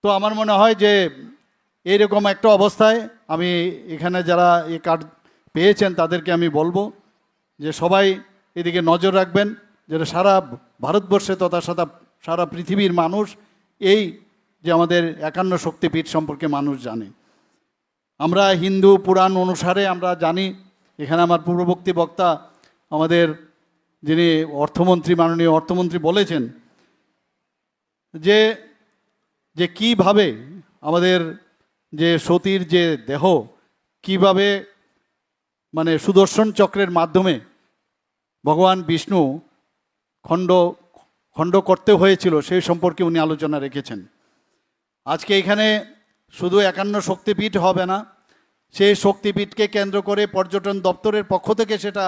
তো আমার মনে হয় যে এইরকম একটা অবস্থায় আমি এখানে যারা এই কার্ড পেয়েছেন তাদেরকে আমি বলবো যে সবাই এদিকে নজর রাখবেন, যেটা সারা ভারতবর্ষে তথা সারা সারা পৃথিবীর মানুষ এই যে আমাদের একান্ন শক্তিপীঠ সম্পর্কে মানুষ জানে। আমরা হিন্দু পুরাণ অনুসারে আমরা জানি, এখানে আমার পূর্ববর্তী বক্তা, আমাদের যিনি অর্থমন্ত্রী, মাননীয় অর্থমন্ত্রী বলেছেন যে, যে কিভাবে আমাদের যে সতীর যে দেহ কিভাবে মানে সুদর্শন চক্রের মাধ্যমে ভগবান বিষ্ণু খণ্ড, খণ্ড করতে হয়েছিল, সেই সম্পর্কে উনি আলোচনা রেখেছেন। আজকে এখানে শুধু একান্ন শক্তিপীঠ হবে না, সেই শক্তিপীঠকে কেন্দ্র করে পর্যটন দপ্তরের পক্ষ থেকে সেটা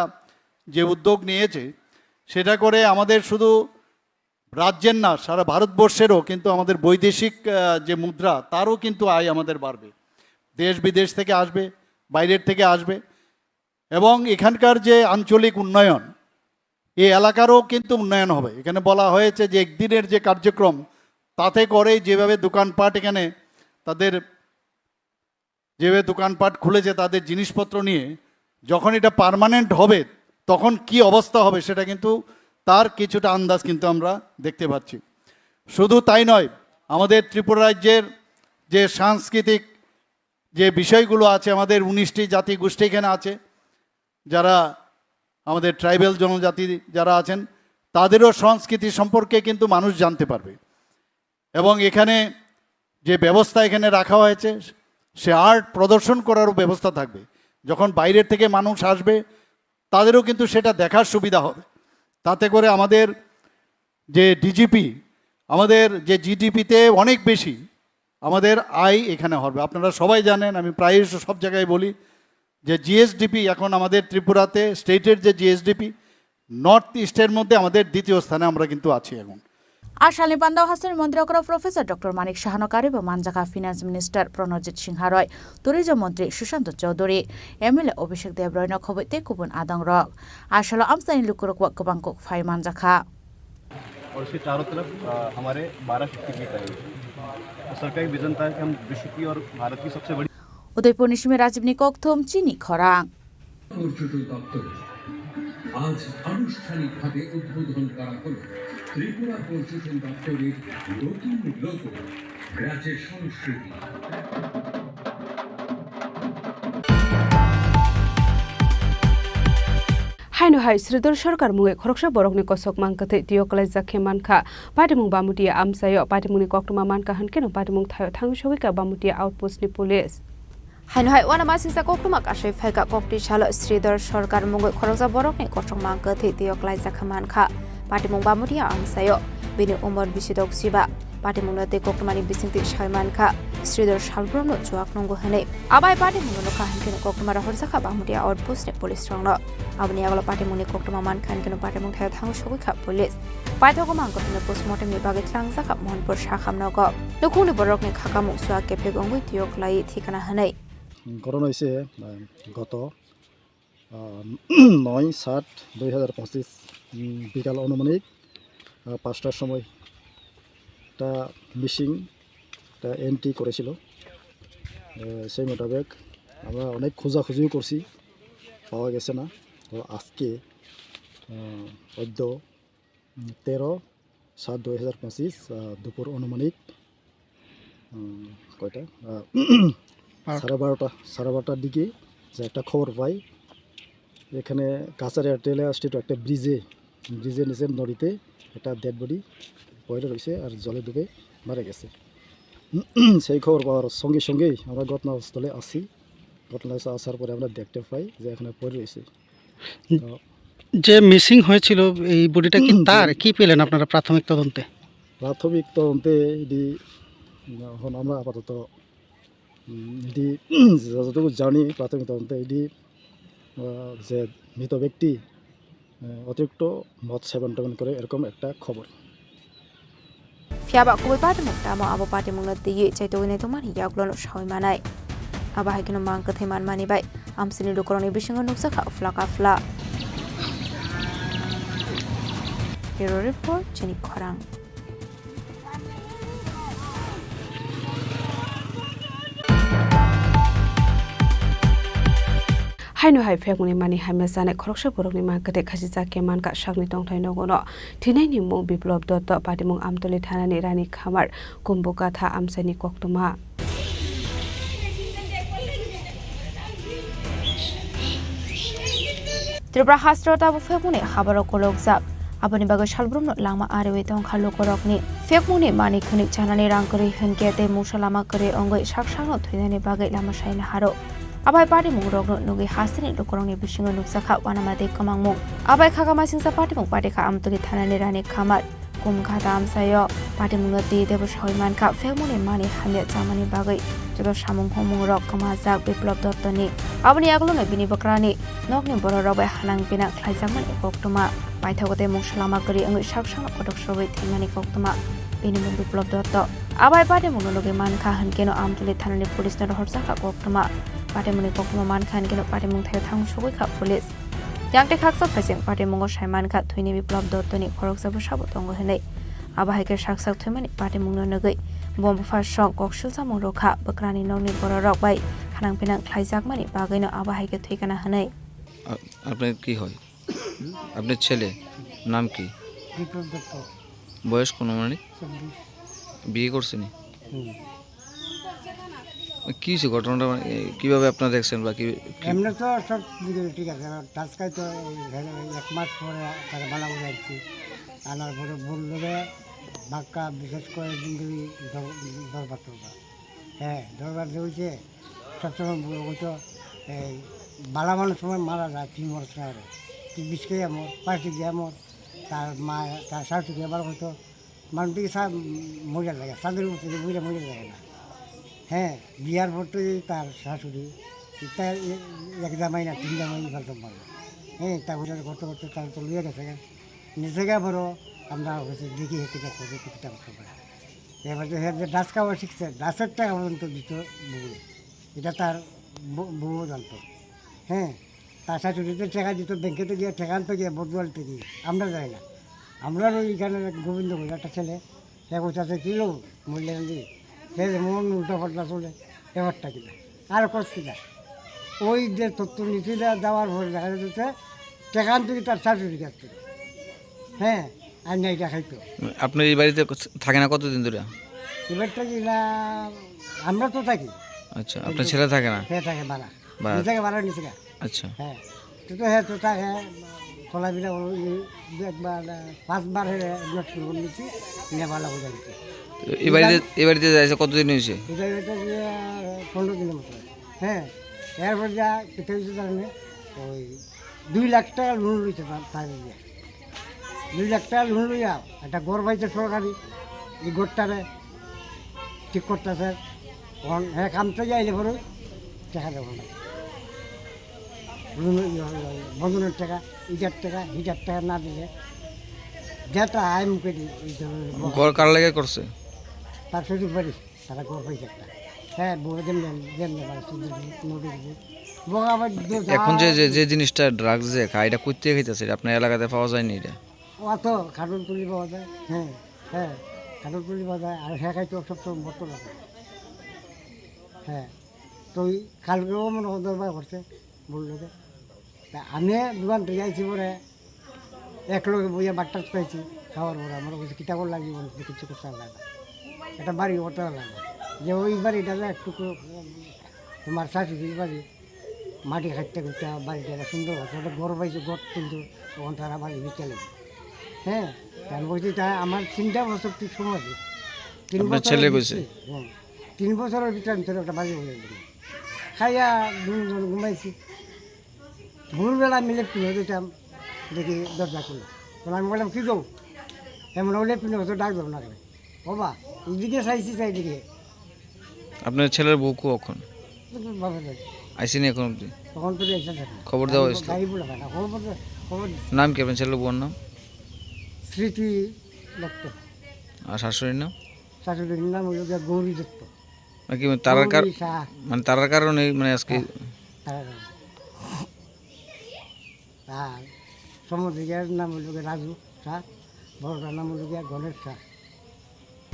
যে উদ্যোগ নিয়েছে, সেটা করে আমাদের শুধু রাজ্যের না, সারা ভারতবর্ষেরও কিন্তু আমাদের বৈদেশিক, আহ, যে মুদ্রা, তারও কিন্তু আয় আমাদের বাড়বে। দেশ বিদেশ থেকে আসবে, বাইরের থেকে আসবে, এবং এখানকার যে আঞ্চলিক উন্নয়ন, এই এলাকারও কিন্তু উন্নয়ন হবে। এখানে বলা হয়েছে যে একদিনের যে কার্যক্রম, তাতে করে যেভাবে দোকানপাট এখানে তাদের যেভাবে দোকানপাট খুলেছে তাদের জিনিসপত্র নিয়ে, যখন এটা পার্মানেন্ট হবে তখন কি অবস্থা হবে সেটা কিন্তু তার কিছুটা আন্দাজ কিন্তু আমরা দেখতে পাচ্ছি। শুধু তাই নয়, আমাদের ত্রিপুরা রাজ্যের যে সাংস্কৃতিক যে বিষয়গুলো আছে, আমাদের উনিশটি জাতি গোষ্ঠী এখানে আছে, যারা আমাদের ট্রাইবাল জনজাতি যারা আছেন, তাদেরও সংস্কৃতি সম্পর্কে কিন্তু মানুষ জানতে পারবে। এবং এখানে যে ব্যবস্থা এখানে রাখা হয়েছে, সে আর্ট প্রদর্শন করারও ব্যবস্থা থাকবে। যখন বাইরের থেকে মানুষ আসবে, তাদেরও কিন্তু সেটা দেখার সুবিধা হবে। তাতে করে আমাদের যে ডিজিপি, আমাদের যে জিডিপিতে অনেক বেশি আমাদের আয় এখানে হবে। আপনারা সবাই জানেন, আমি প্রায়শ সব জায়গায় বলি যে জিএসডিপি এখন আমাদের ত্রিপুরাতে, স্টেটের যে জিএসডিপি, নর্থ ইস্টের মধ্যে আমাদের দ্বিতীয় স্থানে আমরা কিন্তু আছি এখন। A salni pandao hasteni montri okra Professor Doctor Manik Sahano karwi bo manjakha Finance Minister Pranojit Singha Roy, Tourism Montri Sushant Chowdhury, M L A Abhishek Deb Roy no khobwi tei kubun adong rok. A salo amchaini lukurok bo kwbang kok phai manjakha. और इसके चारों तरफ, अ, हमारे बारह शक्तिपीठ आए हुए हैं। तो सर का एक विजन था कि हम विश्व की और भारत की सबसे बड़ी Udaipurni simi Rajibni kokthum chini khorang. পর্যটন দপ্তর আজ আনুষ্ঠানিকভাবে উদ্বোধন করা হলো ত্রিপুরা পর্যটন দপ্তরের নতুন লোগো, রাজ্যের সংস্কৃতি। Haino hai Sridhar Sarkar mungwi khoroksa borokni kosok mang kwthwi twiyo kwlaijak khe mankha. Patimung Bamutia amchaio patimungni koktwma mankha hwnkhe no patimung thaio thangwi sogwikha Bamutia outpost ni police. Haino hai uanamasingcha koktwma kasui phaikha, koktwi salo Sridhar Sarkar mungwi khoroksa borokni koktwma kwthwi twiyo kwlaijakha mankha. Patimung Bamutia amchaio bini umor bisi dok chiba. Patimungno tei koktwmani bisingtwi sai mankha, Sridhar salbrumno chuak nungo hwnwi. Abai patimungno nukha hwnkhe koktwma rohorjakha Bamutia outpost ni police rokno. Aboni yagulo patimungni koktwma mankha hwnkhe patimung thaio thangwi sogwikha police. Paithago mankha hwnkhe postmortem ni bagwi tlangjak kha Mohanpur sakham nogo. Nukhungni borokni khakamung chuak kephek wngwi twiyo kwlai thikana hwnwi. ঘটনা হয়েছে, আহ, গত, আহ, নয় সাত দুই হাজার পঁচিশ, উম, বিকাল আনুমানিক, আহ, পাঁচটার সময় একটা মিসিং একটা এন্ট্রি করেছিল। আহ, সেই মোতাবেক আমরা অনেক খোঁজাখুঁজিও করছি, পাওয়া গেছে না। তো আজকে, আহ, অদ্য, উম, তেরো সাত দুই হাজার পঁচিশ, আহ, দুপুর আনুমানিক, উম, কয়টা? আহ, সাড়ে বারোটা, সাড়ে বারোটার দিকে যে একটা খবর পাই, এখানে কাছাড় রেল স্টেট একটা ব্রিজে, ব্রিজের নিচের নদীতে একটা ডেড বডি পড়ে রয়েছে আর জলে ডুবে মারা গেছে। সেই খবর পাওয়ার সঙ্গে সঙ্গেই আমরা ঘটনাস্থলে আসি। ঘটনাস্থলে আসার পরে আমরা দেখতে পাই যে এখানে পড়ে রয়েছে। তো যে মিসিং হয়েছিল, এই বডিটা কি তার? কি পেলেন আপনারা প্রাথমিক তদন্তে? প্রাথমিক তদন্তে এটি এখন আমরা আপাতত, উম, এটি যতটুকু জানি, প্রাথমিক তদন্তে এটি, আহ, যে মৃত ব্যক্তি, আহ, অতিরিক্ত মদ সেবন টেবন করে, এরকম একটা খবর। Phiya ba kubui patimung tamo abo patimungno twiwi chaitogwi naitokmani yagulono saui manai. Abo hai kheno mang kwthwi manmani bai amsini lukurokni bisingo nukjakha phlaka phla. Bureau Report, chini khorang. Haino hai phekmungni mani hamya chanai khoroksa borokni mang kwthwi khachijak khe mankha sakni tongthai nogono thwinaini mung Biplop Dotto, patimung Amtoli thanani Rani Khamar, Kumbukatha amchaini koktwma. Tripura hasteo tabuk phekmungni habarok kolokjak. Aboni bagwi salbrumno langma ariwi tongkha lukurokni. Phekmungni mani khwnwi chanani rang kwrwi hwnkhe tei mungsa lama kwrwi wngwi sak sakno thwinani bagwi lama saina haro. Abai patimung rokno nugwi hasteni lukurokni bisingo nukjakha uanama tei kwmangmung. Abai khaka masingsa patimung patikha Amtoli thanani Rani Khamar. Kum khata amsaio patimungno twi teibo sawi mankha, phekmungni mani hamya chamani bagwi joto samung humungrok kwmajak Biplop Dottoni. Aboni yagulono bini bwkrani nokni bororok bai hanang pinang khlaijakmani koktwma. Paithago tei mungsa lama kwrwi wngwi sak sakno kotok sogwi thwimani koktwma. Bini mung Biplop Dotto. Abai patimungno nugwi mankha hwnkeno Amtoli thanani police no rohorjakha koktwma. Patimungni koktwma mankha hwnkeno patimung thaio thang sogwi kha police. Yang tei khaksa phaising patimungo sai mankha thwini Biplop Dottoni khoroksa bwsabo tongo hwnwi. Abo hai khe sak sak thwimani patimungno nugwi bo bupha song kok silsamung rwkha, bwkrani nokni bororok bai hanang pinang khlaijakmani bagwino abo hai khe thwikana hwnwi. আ-, আপনার কি হয়? আপনার ছেলে নাম কি? বিপ্লব দত্ত। বয়স কত মানে? চব্বিশ। বিয়ে করছেনি? হুম। কি হয়েছে ঘটনাটা, মানে, এ, কিভাবে আপনারা দেখছেন বা কি, কি? এমনি তো সব দিকে ঠিক আছে, আর টাচকাই তো এই ধরো এক মাস পরে তারা বালা করে আসছি। আনার পরে বললো যে বাক্কা বিশেষ করে দিন ধরে দর-, দরবার টরবার। হ্যাঁ, দরবার যে হয়েছে, সবসময় বলবো তো, এই বালা মানুষ সময় মারা যায়, তুই মরছ না রে। তুই বিষ খেয়ে মর, পাঁচ দিকে মর। তার মা, তার শাশুড়ি আবার হয়তো মানুষ দিকে সা-, মরে যায়, সাদের উপর থেকে বুঝে মরে যায় না। হ্যাঁ, বিয়ার পর তো এই তার শাশুড়ি, তার এ-, এক জামাই না, তিন জামাই বলতে পারবো। হ্যাঁ, তা বুঝে করতে করতে তার তো লইয়া গেছে গা। নিজে গা বড়, আমরা হচ্ছে দেখি হেঁটে দেখতে দেখতে কিতা করতে পারে। এবার যে হে যে ডাস খাওয়া শিখছে, ডাসের টাকা পর্যন্ত দিত বউয়ে। এটা তার বউ-, বউও জানতো। হ্যাঁ, তার শাশুড়িতে টাকা দিত, ব্যাংকেতে গিয়ে টাকা আনতে গিয়ে বদুয়াল থেকে। আমরা যাই না। আমরা ওই এখানে গোবিন্দ বলে একটা ছেলে, সে কোথাতে ছিল, মূল্যায়ন দিয়ে। সে যেমন উল্টা পাল্টা চলে, ব্যাপারটা কিনা। আর কষ্ট কিনা। ওই যে তথ্য নিতে দেওয়ার পরে দেখা যাচ্ছে, টাকা আনতে গিয়ে তার শাশুড়ি কাছ থেকে। হ্যাঁ, আর নেই দেখাই তো। আপনার এই বাড়িতে থাকে না কতদিন ধরে? এবারটা কি না, আমরা তো থাকি। আচ্ছা, আপনার ছেলে থাকে না? হ্যাঁ, থাকে ভাড়া। ভাড়া। নিচে ভাড়া নিচে। আচ্ছা। হ্যাঁ, তো, তো হ্যাঁ, তো থাকে, চলাফেরা ওই যে একবার, পাঁচবার হ্যাঁ, নষ্ট করে নিচ্ছি, নিয়ে ভাড়া হয়ে যাচ্ছে। তো এই বাড়িতে, এই বাড়িতে যাইছে কতদিন হয়েছে? এটা, এটা যে পনেরো দিনের মতো। হ্যাঁ, এরপর যা, কোথায় হয়েছে জানেন? ওই দুই লাখ টাকা লোন লইছে তার, তার ইয়ে। দুই লাখ টাকা লোন লইয়া একটা ঘর পাইছে সরকারি, এই ঘরটারে ঠিক করতেছে। এখন হ্যাঁ, কাম থেকে আইলে পরে দেখা যাবে না। লোন, ইয়ে, বন্ধনের টাকা, ইটার টাকা, হিটার টাকা না দিলে যেটা আয় মুখে দিই, ওই ধরনের ঘর কার লাগে করছে? তার শ্বশুর বাড়ি। তারা ঘর পাইছে একটা। হ্যাঁ, বউরে যেমনি, যেমনি পারে, শুধু নদী দিবে। বউ আবার দু-, এখন যে, যে, যে জিনিসটা ড্রাগস যে খায়, এটা কই থেকে খাইতেছে? এটা আপনার এলাকাতে পাওয়া যায়নি এটা? ও তো খাটুল তুলি পাওয়া যায়। হ্যাঁ, হ্যাঁ, খাটুল তুলি পাওয়া যায়। আর হ্যাঁ খাইতো সবসময় বোতল আছে। হ্যাঁ, তো ওই কালকেও মনে হয় দরবার করছে, বললো যে, তা আমি দোকান থেকে আইছি পরে এক লগে বইয়া বাট্টাস পাইছি, খাওয়ার পরে আমার কাছে কিতাব লাগবে, বলছে কিছু করতে লাগে না, একটা বাড়ি করতে লাগে না। যে ওই বাড়িটা যে একটু কো-, তোমার শাশুড়ির বাড়ি, মাটি খাটতে করতে বাড়িটা একটা সুন্দর আছে, একটা ঘর পাইছে, ঘর তুলতে, তখন তারা বাড়ি বিকেলে। হ্যাঁ, তা আমি বলছি, তা আমার তিনটা বছর তুই সময় দে। তিন আপনার বছরের ছেলে ভিতরে, কইছে? হ্যাঁ, তিন বছরের ভিতরে আমি তোর একটা বাড়ি বলে দিবো। খাইয়া দুজন ঘুমাইছি। ভোরবেলা আমি লেট্রিন হতে যেতাম, দেখি দরজা খুলে। তখন আমি বললাম, "কি গো?" এমন হলে লেট্রিন হতে ডাক দেবো না কেন? বাবা, এদিকে চাইছি, চাই এদিকে। আপনার ছেলের বউ কো এখন? বাপের বাড়ি। আইসিনি এখন অবধি? তখন তো রেখে থাকে। খবর দেওয়া হয়েছিল? গাড়ি বলে না, খবর দে-, খবর দে-, নাম কি আপনার ছেলের বউর নাম? স্মৃতি দত্ত। আর শাশুড়ির নাম? শাশুড়ির নাম হলো গিয়া গৌরী দত্ত। নাকি মানে তারার কার-, গৌরী শাহ। মানে তারার কারণে মানে আজকে হ্যাঁ, তারার কারণে। আর সম্বন্ধীর নাম হলো গিয়া রাজু শাহ, বড়টার নাম হলো গিয়া গণেশ Shah.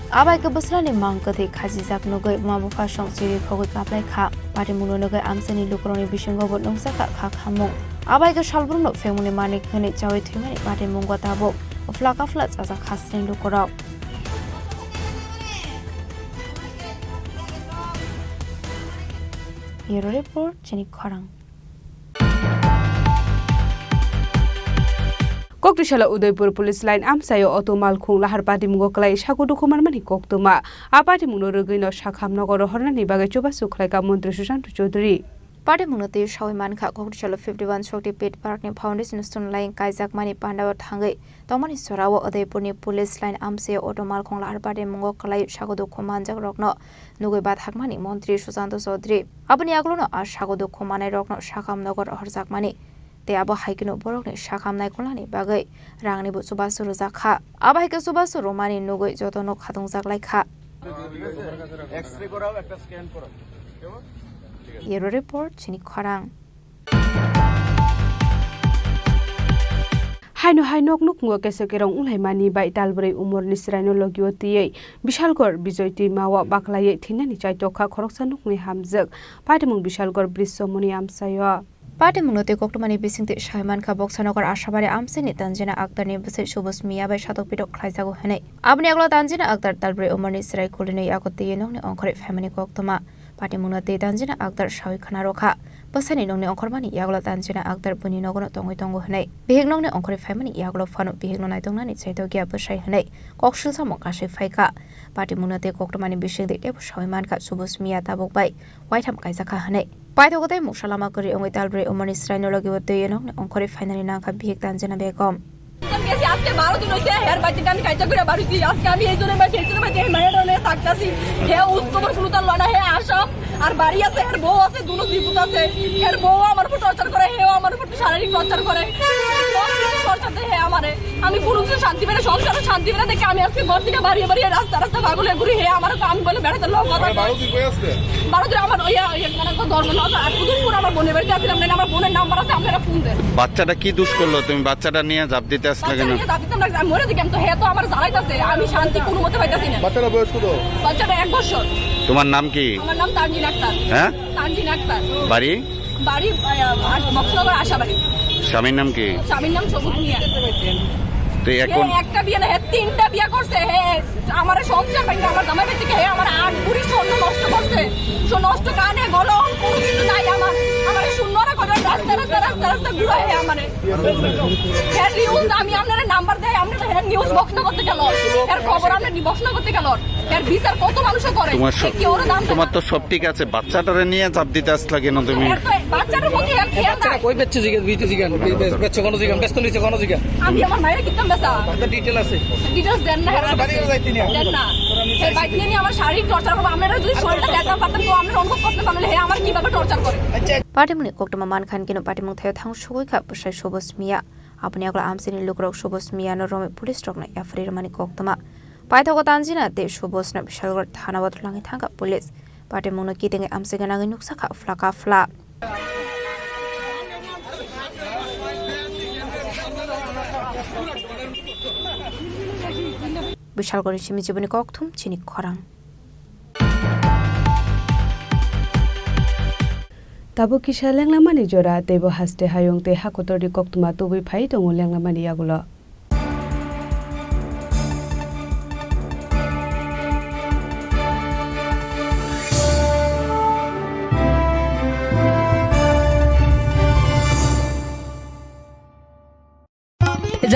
Abai khe bwsrani mang kwthwi khajijak nugwi ma bupha song chiri khogwi kaplai kha. Patimungno nugwi amchaini lukurokni bisingo bo nukjakha kha khamung. Abai khe salbrumno phengmungni manwi hwnwi chaui thwimani patimungno tabuk phla kaphla chajak khasni lukurok. Bureau Report, chini khorang. Koktisala Udaipur Police Line amchaio auto malkhung lahar patimungo kwlai sago dukhu manmani koktwma. A patimungno rwgwino sakham nogo rohornani bagwi chubachu khlaikha Montri Sushant Chaudhary. Patimungno twi sawi mankha, Koktisala fifty one Shakti Pit Park ni Foundation Stone line kaijakmani pandao thangwi tongmani jorao Udaipurni Police Line amchaio auto malkhung lahar patimungo kwlai sago dukhu manjakrokno nugwi bathakmani Montri Sushant Chaudhary. Aboni yagulono a sago dukhu manairokno sakham nogo rohorjakmani tei abo hai kheno borokni sakham naikolnani bagwi rangnibo chubachu rwjak kha. Abo hai khe chubachu rwmani nugwi jotono khatungjak lai kha. X-ray করাও, একটা স্ক্যান করাও। Bureau Report, chini khorang. Haino hai nok nukhungo keso kerong wnglaimani bai talbrwi umorni chwraino logio twiwi Bishalgor Bijoy twimao baklaiwi thinani chaitokha khoroksa nukni hamjwk. Patimung Bishalgor Brisomoni amchaio. Patimungno tei koktwmani bisingtwi sawi mankha, Boksanagar Ashabari amchaini Tanjina Akhtarni bwsai Subus Miya bai satok pitok khlaijago hwnwi. Aboni yagulo Tanjina Akhtar talbrwi umorni chwrai kulinwi yago twiwi nokni ongkhorwi phaimani koktwma. Patimungno tei Tanjina Akhtar sawi khna rwkha, bwsaini nokni ongkhormani yagulo Tanjina Akhtar buini nogono tongwi tongo hwnwi. Bihik nokni ongkhorwi phaimani yagulo phano bihikno naitoknani chaitokya bwsai hwnwi kok silsamung kasui phaikha. Patimungno tei koktwmani bisingtwi teibo sawi mankha, Subus Miya tabuk bai waitham kaijakha hwnwi. Paithago tei muksa lama kwrwi wngwi talbrwi umorni chwraino logio twiwi nokni ongkhorwi phainani nangkha bihik Tanjina Begum. আমি আজকে বারো দিন হইছে, হের বাড়িতে আমি কাইটা করে বাড়িছি। আজকে আমি এই জন্য বাড়িতে, এই জন্য বাড়িতে, এই মেয়েটা নিয়ে থাকতাছি। হে উৎসবর ফুলুতার লনা, হে আসাম, আর বাড়ি আছে, হের বউ আছে, দুনো জীবিত আছে। হের বউ আমার উপর টর্চার করে, হেও আমার উপর শারীরিক টর্চার করে। টর্চার দেয় হে আমারে। আমি কোনো কিছু শান্তি পাই না, সংসারও শান্তি পাই না, দেখে আমি আজকে ঘর থেকে বাড়িয়ে বাড়িয়ে রাস্তা রাস্তা পাগল হয়ে ঘুরি। হে আমার তো আমি বলে বেড়াতে লোক কথা মানে বারো দিন কই আজকে? বারো দিন আমার ওই, ওই, মানে তো ধর্ম না, আর কুদুরপুর আমার বোনের বাড়িতে আসলাম, নাহলে আমার বোনের নাম্বার আছে, আপনারা ফোন দেন। বাচ্চাটা কি দোষ করলো? তুমি বাচ্চাটা নিয়ে ঝাঁপ দিতে আসলে বাচ্চা কেন? নিয়ে দাবিতাম না, আমি মরে দেখি, আমি তো হে তো আমার জ্বালাইতেছে, আমি শান্তি কোনো মতে পাইতেছি না। বাচ্চাটা বয়স কত? বাচ্চাটা এক বছর। তোমার নাম কি? আমার নাম তানজিন আক্তার। হ্যাঁ? তানজিন আক্তার। বাড়ি? বাড়ি, আহ, আশ-, বক্সনগর আশাবাড়ি। স্বামীর নাম কি? স্বামীর নাম সবুজ মিয়া। তো এখন হে একটা বিয়ে না, হে তিনটা বিয়ে করছে। হে আমার সংসার ভাঙে, আমার জামাই বাড়ি থেকে হে আমার আট ভরি স্বর্ণ নষ্ট করছে। সে নষ্ট কানে গলো, কোনো কিছু নাই আমার। আমার শূন্য না করে রাস্তা, রাস্তা, রাস্তা, রাস্তা ঘুরায় হে আমারে। হে নিউজ আমি আপনারা নাম্বার দেয়, আপনারা হে নিউজ বক্স করতে গেল। এর খবর আমরা বক্স করতে গেল। এর বিচার কত মানুষে করে? তোমার সে সব, কি ওরা দাম তোমার তো সব ঠিক আছে, বাচ্চাটারে নিয়ে চাপ দিতে আসলা কেন তুমি? এর তো বাচ্চাটার প্রতি এর খেয়াল বাচ্চাটা নাই। কই বেচছে জিজ্ঞেস, বিতে জিজ্ঞেস, বে-, বে-, বেচছে কোনো জিজ্ঞেস, বেচতে নিচ্ছে কোনো জিজ্ঞেস। আমি আমার মায়ের কিতাম বেচা। তার তো ডিটেল আছে। ডিটেলস দেন না, হ্যাঁ। বাড়ি যাইতে নিয়ে। দেন না। হে বাইক নিয়ে নিয়ে আমার শারীরিক টর্চার করবো। আমরা যদি শরীরটা দেখাতে পারতাম, তো আমরা অনুভব করতে পারলাম, হে আমার কিভাবে টর্চার করে। Patimungni koktwma mankha hwn kheno patimung thaio thang sugwi kha bwsai Subus Miya. Aboni yagulo amchaini lukurok Subus Miyano romwi police rokno yapharwi rwmani koktwma. Paithago Tanjina tei Subusno Bishalgarh thanao twlangwi thangkha police. Patimungno kitingwi amchai gwnangwi nukjakha phla kaphla. Bishalgarhni simi jiboni kokthum chini khorang. Tabuk kisa lenglamani jora, teibo haste hayung tei hakotorni koktwma tubui phai tongo lenglamani yagulo.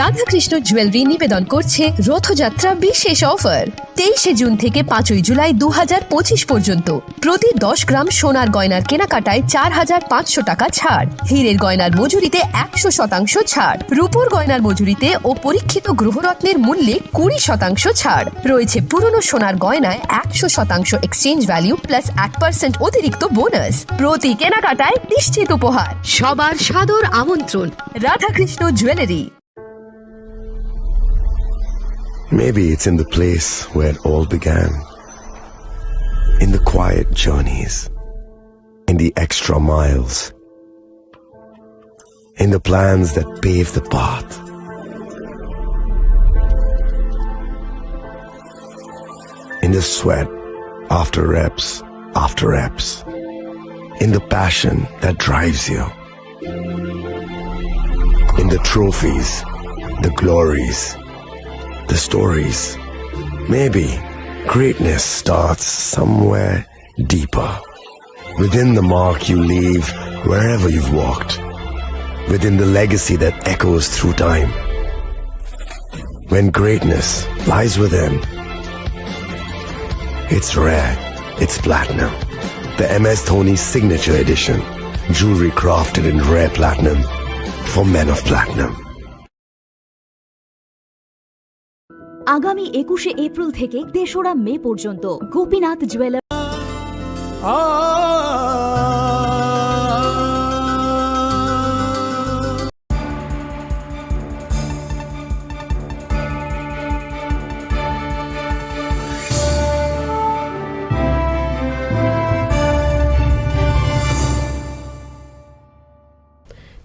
Radhakrishna jewellery নিবেদন করছে রথযাত্রা বিশেষ অফার। তেইশে জুন থেকে পাঁচই জুলাই দু হাজার পঁচিশ পর্যন্ত প্রতি দশ গ্রাম সোনার গয়নার কেনাকাটায় চার হাজার পাঁচশো টাকা ছাড়, হীরের গয়নার মজুরিতে একশো শতাংশ ছাড়, রূপোর গয়নার মজুরিতে ও পরীক্ষিত গ্রহরত্নের মূল্যে কুড়ি শতাংশ ছাড়। রয়েছে পুরনো সোনার গয়নায় একশো শতাংশ এক্সচেঞ্জ ভ্যালু প্লাস এক পার্সেন্ট অতিরিক্ত বোনাস। প্রতি কেনাকাটায় নিশ্চিত উপহার। সবার সাদর আমন্ত্রণ। Radhakrishna jewellery. Maybe it's in the place where it all began. In the quiet journeys, in the extra miles, in the plans that pave the path, in the sweat after reps after reps. in the passion that drives you, in the trophies, the glories, the stories. Maybe greatness starts somewhere deeper, within the mark you leave wherever you've walked, within the legacy that echoes through time. When greatness lies within, it's rare, it's platinum. The M S Dhoni Signature Edition, jewelry crafted in rare platinum for men of platinum. আগামী একুশে এপ্রিল থেকে তেসরা মে পর্যন্ত Gopinath jewellers.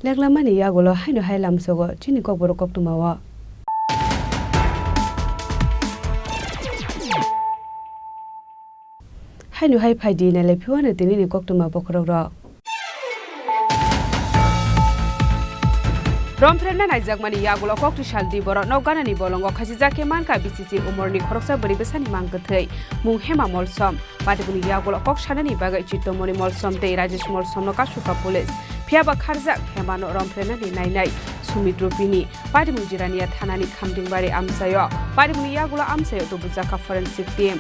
Leklamani yagulo haino hai lamsogo chini kokborok koktwmao. Haino hai phaidi nailai phiwano tinini koktwma bokhorokrok. Romphrenna naijakmani yagulo koktwi saldi borok nok ganani bolongo khachijak khe mankha B C C umorni khoroksa bwrwi bwsani mang kwthwi mung Hema Molsom. Patimungni yagulo kok sanani bagwi Chittomoni Molsom tei Rajesh Molsomno kasukha police. Phiyaba kharjak Hemano romphrenani nainai Sumit Rupini. Patimung Jirania thanani Khamdingbari amchaio. Patimungni yagulo amchaio tubujakha forensic team.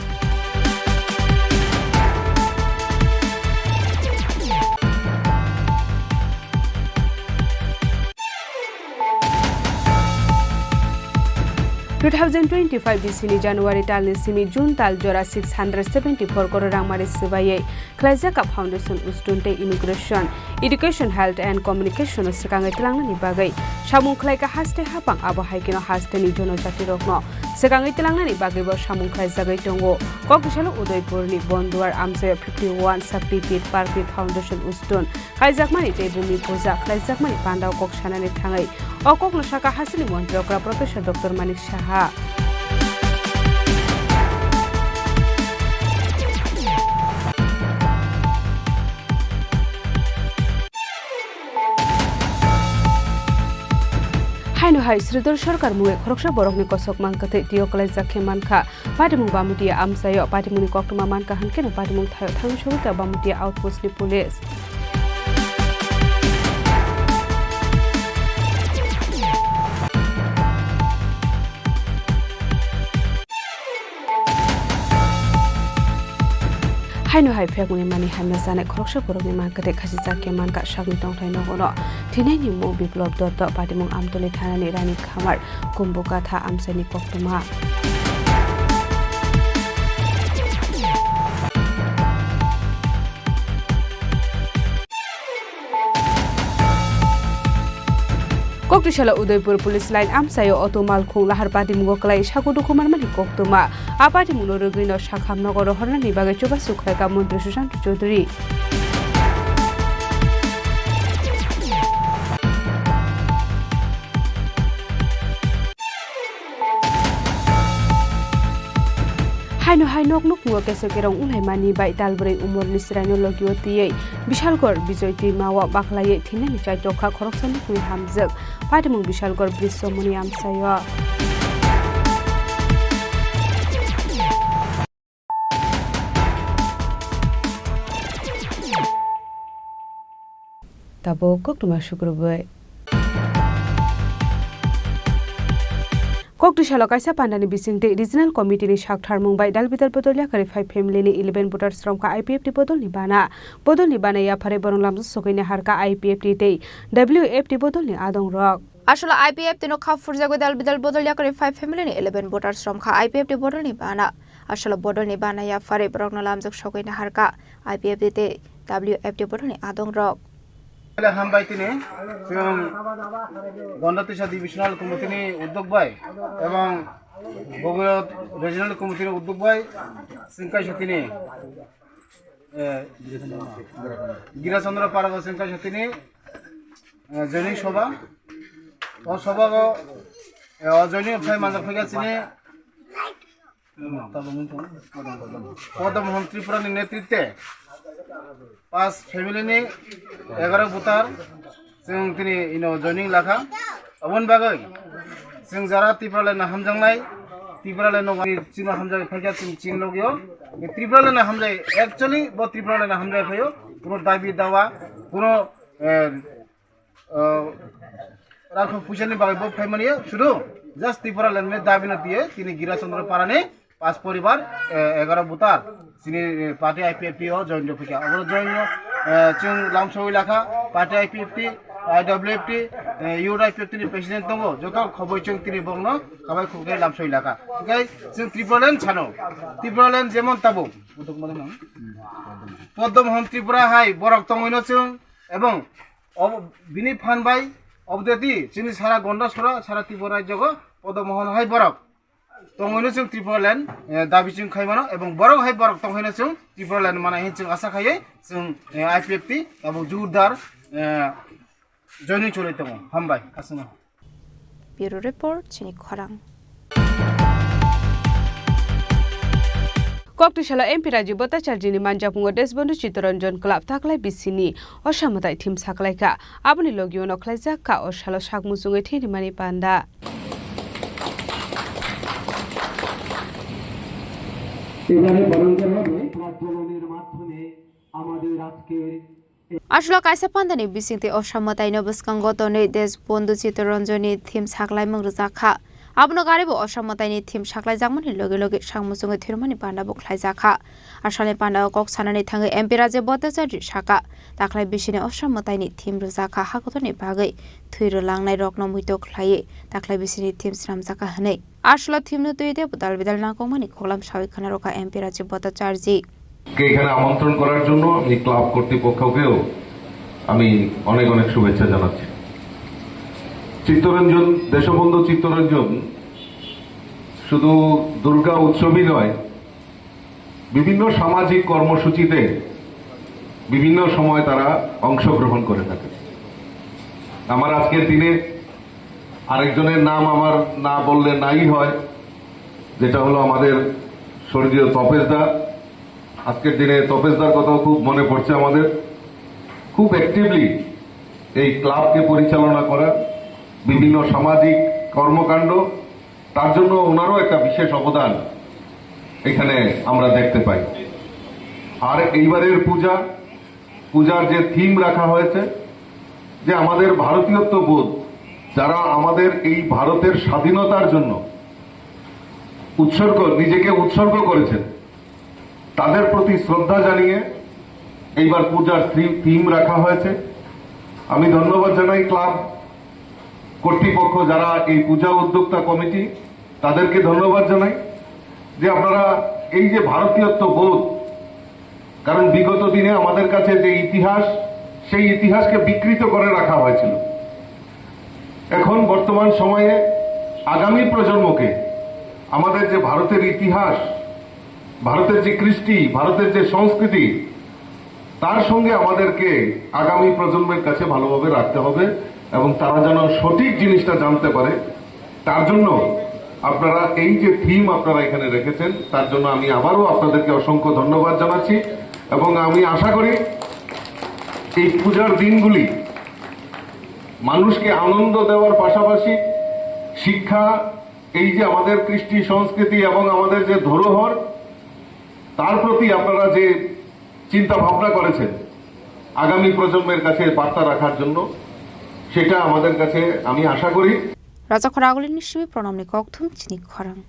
Two thousand twenty-five bisini January talni simi June tal jora six hundred seventy-four crore rangmani swbaiwi khlaijak foundation ustun tei immigration, education, health and communication o swkangwi tlangnani bagwi samung khlaikha haste hapang, abo hai kheno hasteni jonojatirokno swkangwi tlangnani bagwibo samung khlaijagwi tongo. Kokisalo Udaipurni Bonduar amchaio fifty one Shakti Pit Parkri foundation ustun kaijakmani tei bumi puja khlaijakmani pandao kok sanani thangwi o kokno sakha hasteni montri okra Professor Doctor Manik Saha. Haino hai Sridhar Sarkar mungwi khoroksa borokni kosok mang kwthwi twiyo kwlaijak khe mankha. Patimung Bamutiya amchaio patimungni koktwma mankha hwnkhe no patimung thaio thangwi sogwikha Bamutiya outpost ni police. Haino hai phiyakmani mani hamya chanai khoroksa borokni mang kwthwi khachijak khe mankha sakni tongthai nogono thwinaini mung Biplop Dotto, patimung Amtoli thanani Rani Khamar, Kumbukatha amchaini koktwma. Koktisalo Udaipur Police Line amchaio auto malkhung lahar patimungo kwlai sago dukhumarmani koktwma. A patimungno rwgwino sakham nogo rohornani bagwi chubachu khlaikha Montri Sushant Chaudhary. Haino hai nok nukhungo keso kerong wnglaimani bai talbrwi umorni chwraino logio twiwi Bishalgor Bijoy twimao baklaiwi thwinani chaitokha khoroksa nukhungni hamjwk. Patimung Bishalgor Brishyamuni amchaio. Tabuk koktwma sukrubwi. Koktisalo kaisa pandani bisingtwi Regional Committee ni saktharmung bai dalbidal bodol yakarwi phai family ni eleven voters romkha I P F T bodolni bana. Bodolni bana yapharwi borok lamjak sogwi naharkha I P F T tei W F T bodolni adongrok. Aswkno I P F T no kha phurjagwi dalbidal bodol yakarwi phai family ni eleven voters romkha I P F T bodolni bana. Aswkno bodolni bana yapharwi borokno lamjak sogwi naharkha I P F T tei W F T bodolni adongrok. Hambai tini chwng Gonda Tisa Divisional Committee ni uddog bai ebong Bogorod Regional Committee ni uddog bai chwng kaisa tini, eh, Girachandra Parago chwng kaisa tini, eh, joining soba. O sobago, eh, o joining phai manjak phaikha chini Kodam Hon Tripura ni netritwe Pas family ni egaroh butar chwng tini ino joining lakha. Aboni bagwi chwng jara Tipraland no hamjaknai, Tipraland no chini hamjagwi phaikha chwng chini logio. Tipraland no hamjai, actually bo Tipraland no hamjai phaio. Kuno dabi dawa, kuno, eh, ah, rakho puisani bagwi bo phaimani sudu just Tipraland ni dabi no tiye tini Girachandra Parani pas poribar, eh, egaroh butar chini, eh, party I P F T o join rw phaikha. Abo join no, eh, chwng lamsoi lakha party I P F T, I W F T, eh, Youth I P F T ni president tongo, joto khoboi chwng tini bokno kabai khukhe lamsoi lakha. Hwnkhe chwng Tipraland sano, Tipraland jemon tabuk Poddo Mohan Tripura hai borok tongwino chwng, ebong obo bini phan bai obdeti chini sara Gonda sora sara Tripura rajyogo Poddo Mohan hai borok tongwino chwng Tipraland, eh, dabi chwng khai mano, ebong borok hai borok tongwino chwng Tipraland mana hin chwng asa khaiwi chwng, eh, I P F T abo jurdar, eh, joining choli tongo. Hambai, aswkno. Bureau Report, chini khorang. Koktisalo M P Rajiv Bhattacharjini manjakmungo Deshbandhu Chittaranjan Club taklai bisini Osa mwtai thim saklaikha. Aboni logio no khlaijak kha Osalo sak muchungwi thwi rimani panda. এবারে বরণ করা হবে প্রজ্বলনের মাধ্যমে আমাদের আজকের Aswk kaisa pandani bisingtwi Osa mwtaino bwskango tonwi Deshbandhu Chittaranjanni thim saklaimung rwjak kha. Abono garibo Osa mwtaini thim saklaijakmani loge loge sak muchungwi thwirmani panda bo khlaijak kha. Asalni pandao kok sanani thangwi M P Rajiv Bhattacharya saka, taklai bisini Osa mwtaini thim rwjak kha hakotorni bagwi thwi rwlangnai rokno muitok khlaiwi taklai bisini thim swnamjak kha hwnwi. Aswk thimno twi tei budal bidal nangkukmani khoklam sawi khna rwkha M P Rajiv Bhattacharya. কে এখানে আমন্ত্রণ করার জন্য আমি ক্লাব কর্তৃপক্ষকেও আমি অনেক অনেক শুভেচ্ছা জানাচ্ছি। চিত্তরঞ্জন, দেশবন্ধু চিত্তরঞ্জন শুধু দুর্গা উৎসবই নয়, বিভিন্ন সামাজিক কর্মসূচিতে বিভিন্ন সময় তারা অংশগ্রহণ করে থাকে। আমার আজকের দিনে আরেকজনের নাম আমার না বললে নাই হয়, যেটা হলো আমাদের স্বর্গীয় তপেশদা। আজকের দিনে তপেশদার কথাও খুব মনে পড়ছে আমাদের। খুব অ্যাক্টিভলি এই ক্লাবকে পরিচালনা করা, বিভিন্ন সামাজিক কর্মকাণ্ড, তার জন্য ওনারও একটা বিশেষ অবদান এখানে আমরা দেখতে পাই। আর এইবারের পূজা, পূজার যে থিম রাখা হয়েছে, যে আমাদের ভারতীয়ত্ব বোধ, যারা আমাদের এই ভারতের স্বাধীনতার জন্য উৎসর্গ, নিজেকে উৎসর্গ করেছেন, তাদের প্রতি শ্রদ্ধা জানিয়ে এইবার পূজার থি-, থিম রাখা হয়েছে। আমি ধন্যবাদ জানাই ক্লাব কর্তৃপক্ষ, যারা এই পূজা উদ্যোক্তা কমিটি, তাদেরকে ধন্যবাদ জানাই যে আপনারা এই যে ভারতীয়ত্ব বোধ, কারণ বিগত দিনে আমাদের কাছে যে ইতিহাস, সেই ইতিহাসকে বিকৃত করে রাখা হয়েছিল। এখন বর্তমান সময়ে আগামী প্রজন্মকে আমাদের যে ভারতের ইতিহাস, ভারতের যে কৃষ্টি, ভারতের যে সংস্কৃতি, তার সঙ্গে আমাদেরকে আগামী প্রজন্মের কাছে ভালোভাবে রাখতে হবে এবং তারা যেন সঠিক জিনিসটা জানতে পারে। তার জন্য আপনারা এই যে থিম আপনারা এখানে রেখেছেন, তার জন্য আমি আবারও আপনাদেরকে অসংখ্য ধন্যবাদ জানাচ্ছি এবং আমি আশা করি এই পূজার দিনগুলি মানুষকে আনন্দ দেওয়ার পাশাপাশি শিক্ষা, এই যে আমাদের কৃষ্টি সংস্কৃতি এবং আমাদের যে ধরোহর, তার প্রতি আপনারা যে চিন্তা ভাবনা করেছেন আগামী প্রজন্মের কাছে বার্তা রাখার জন্য, সেটা আমাদের কাছে, আমি আশা করি। Rajakhor Agulini simi pranamni kokthum chini khorang.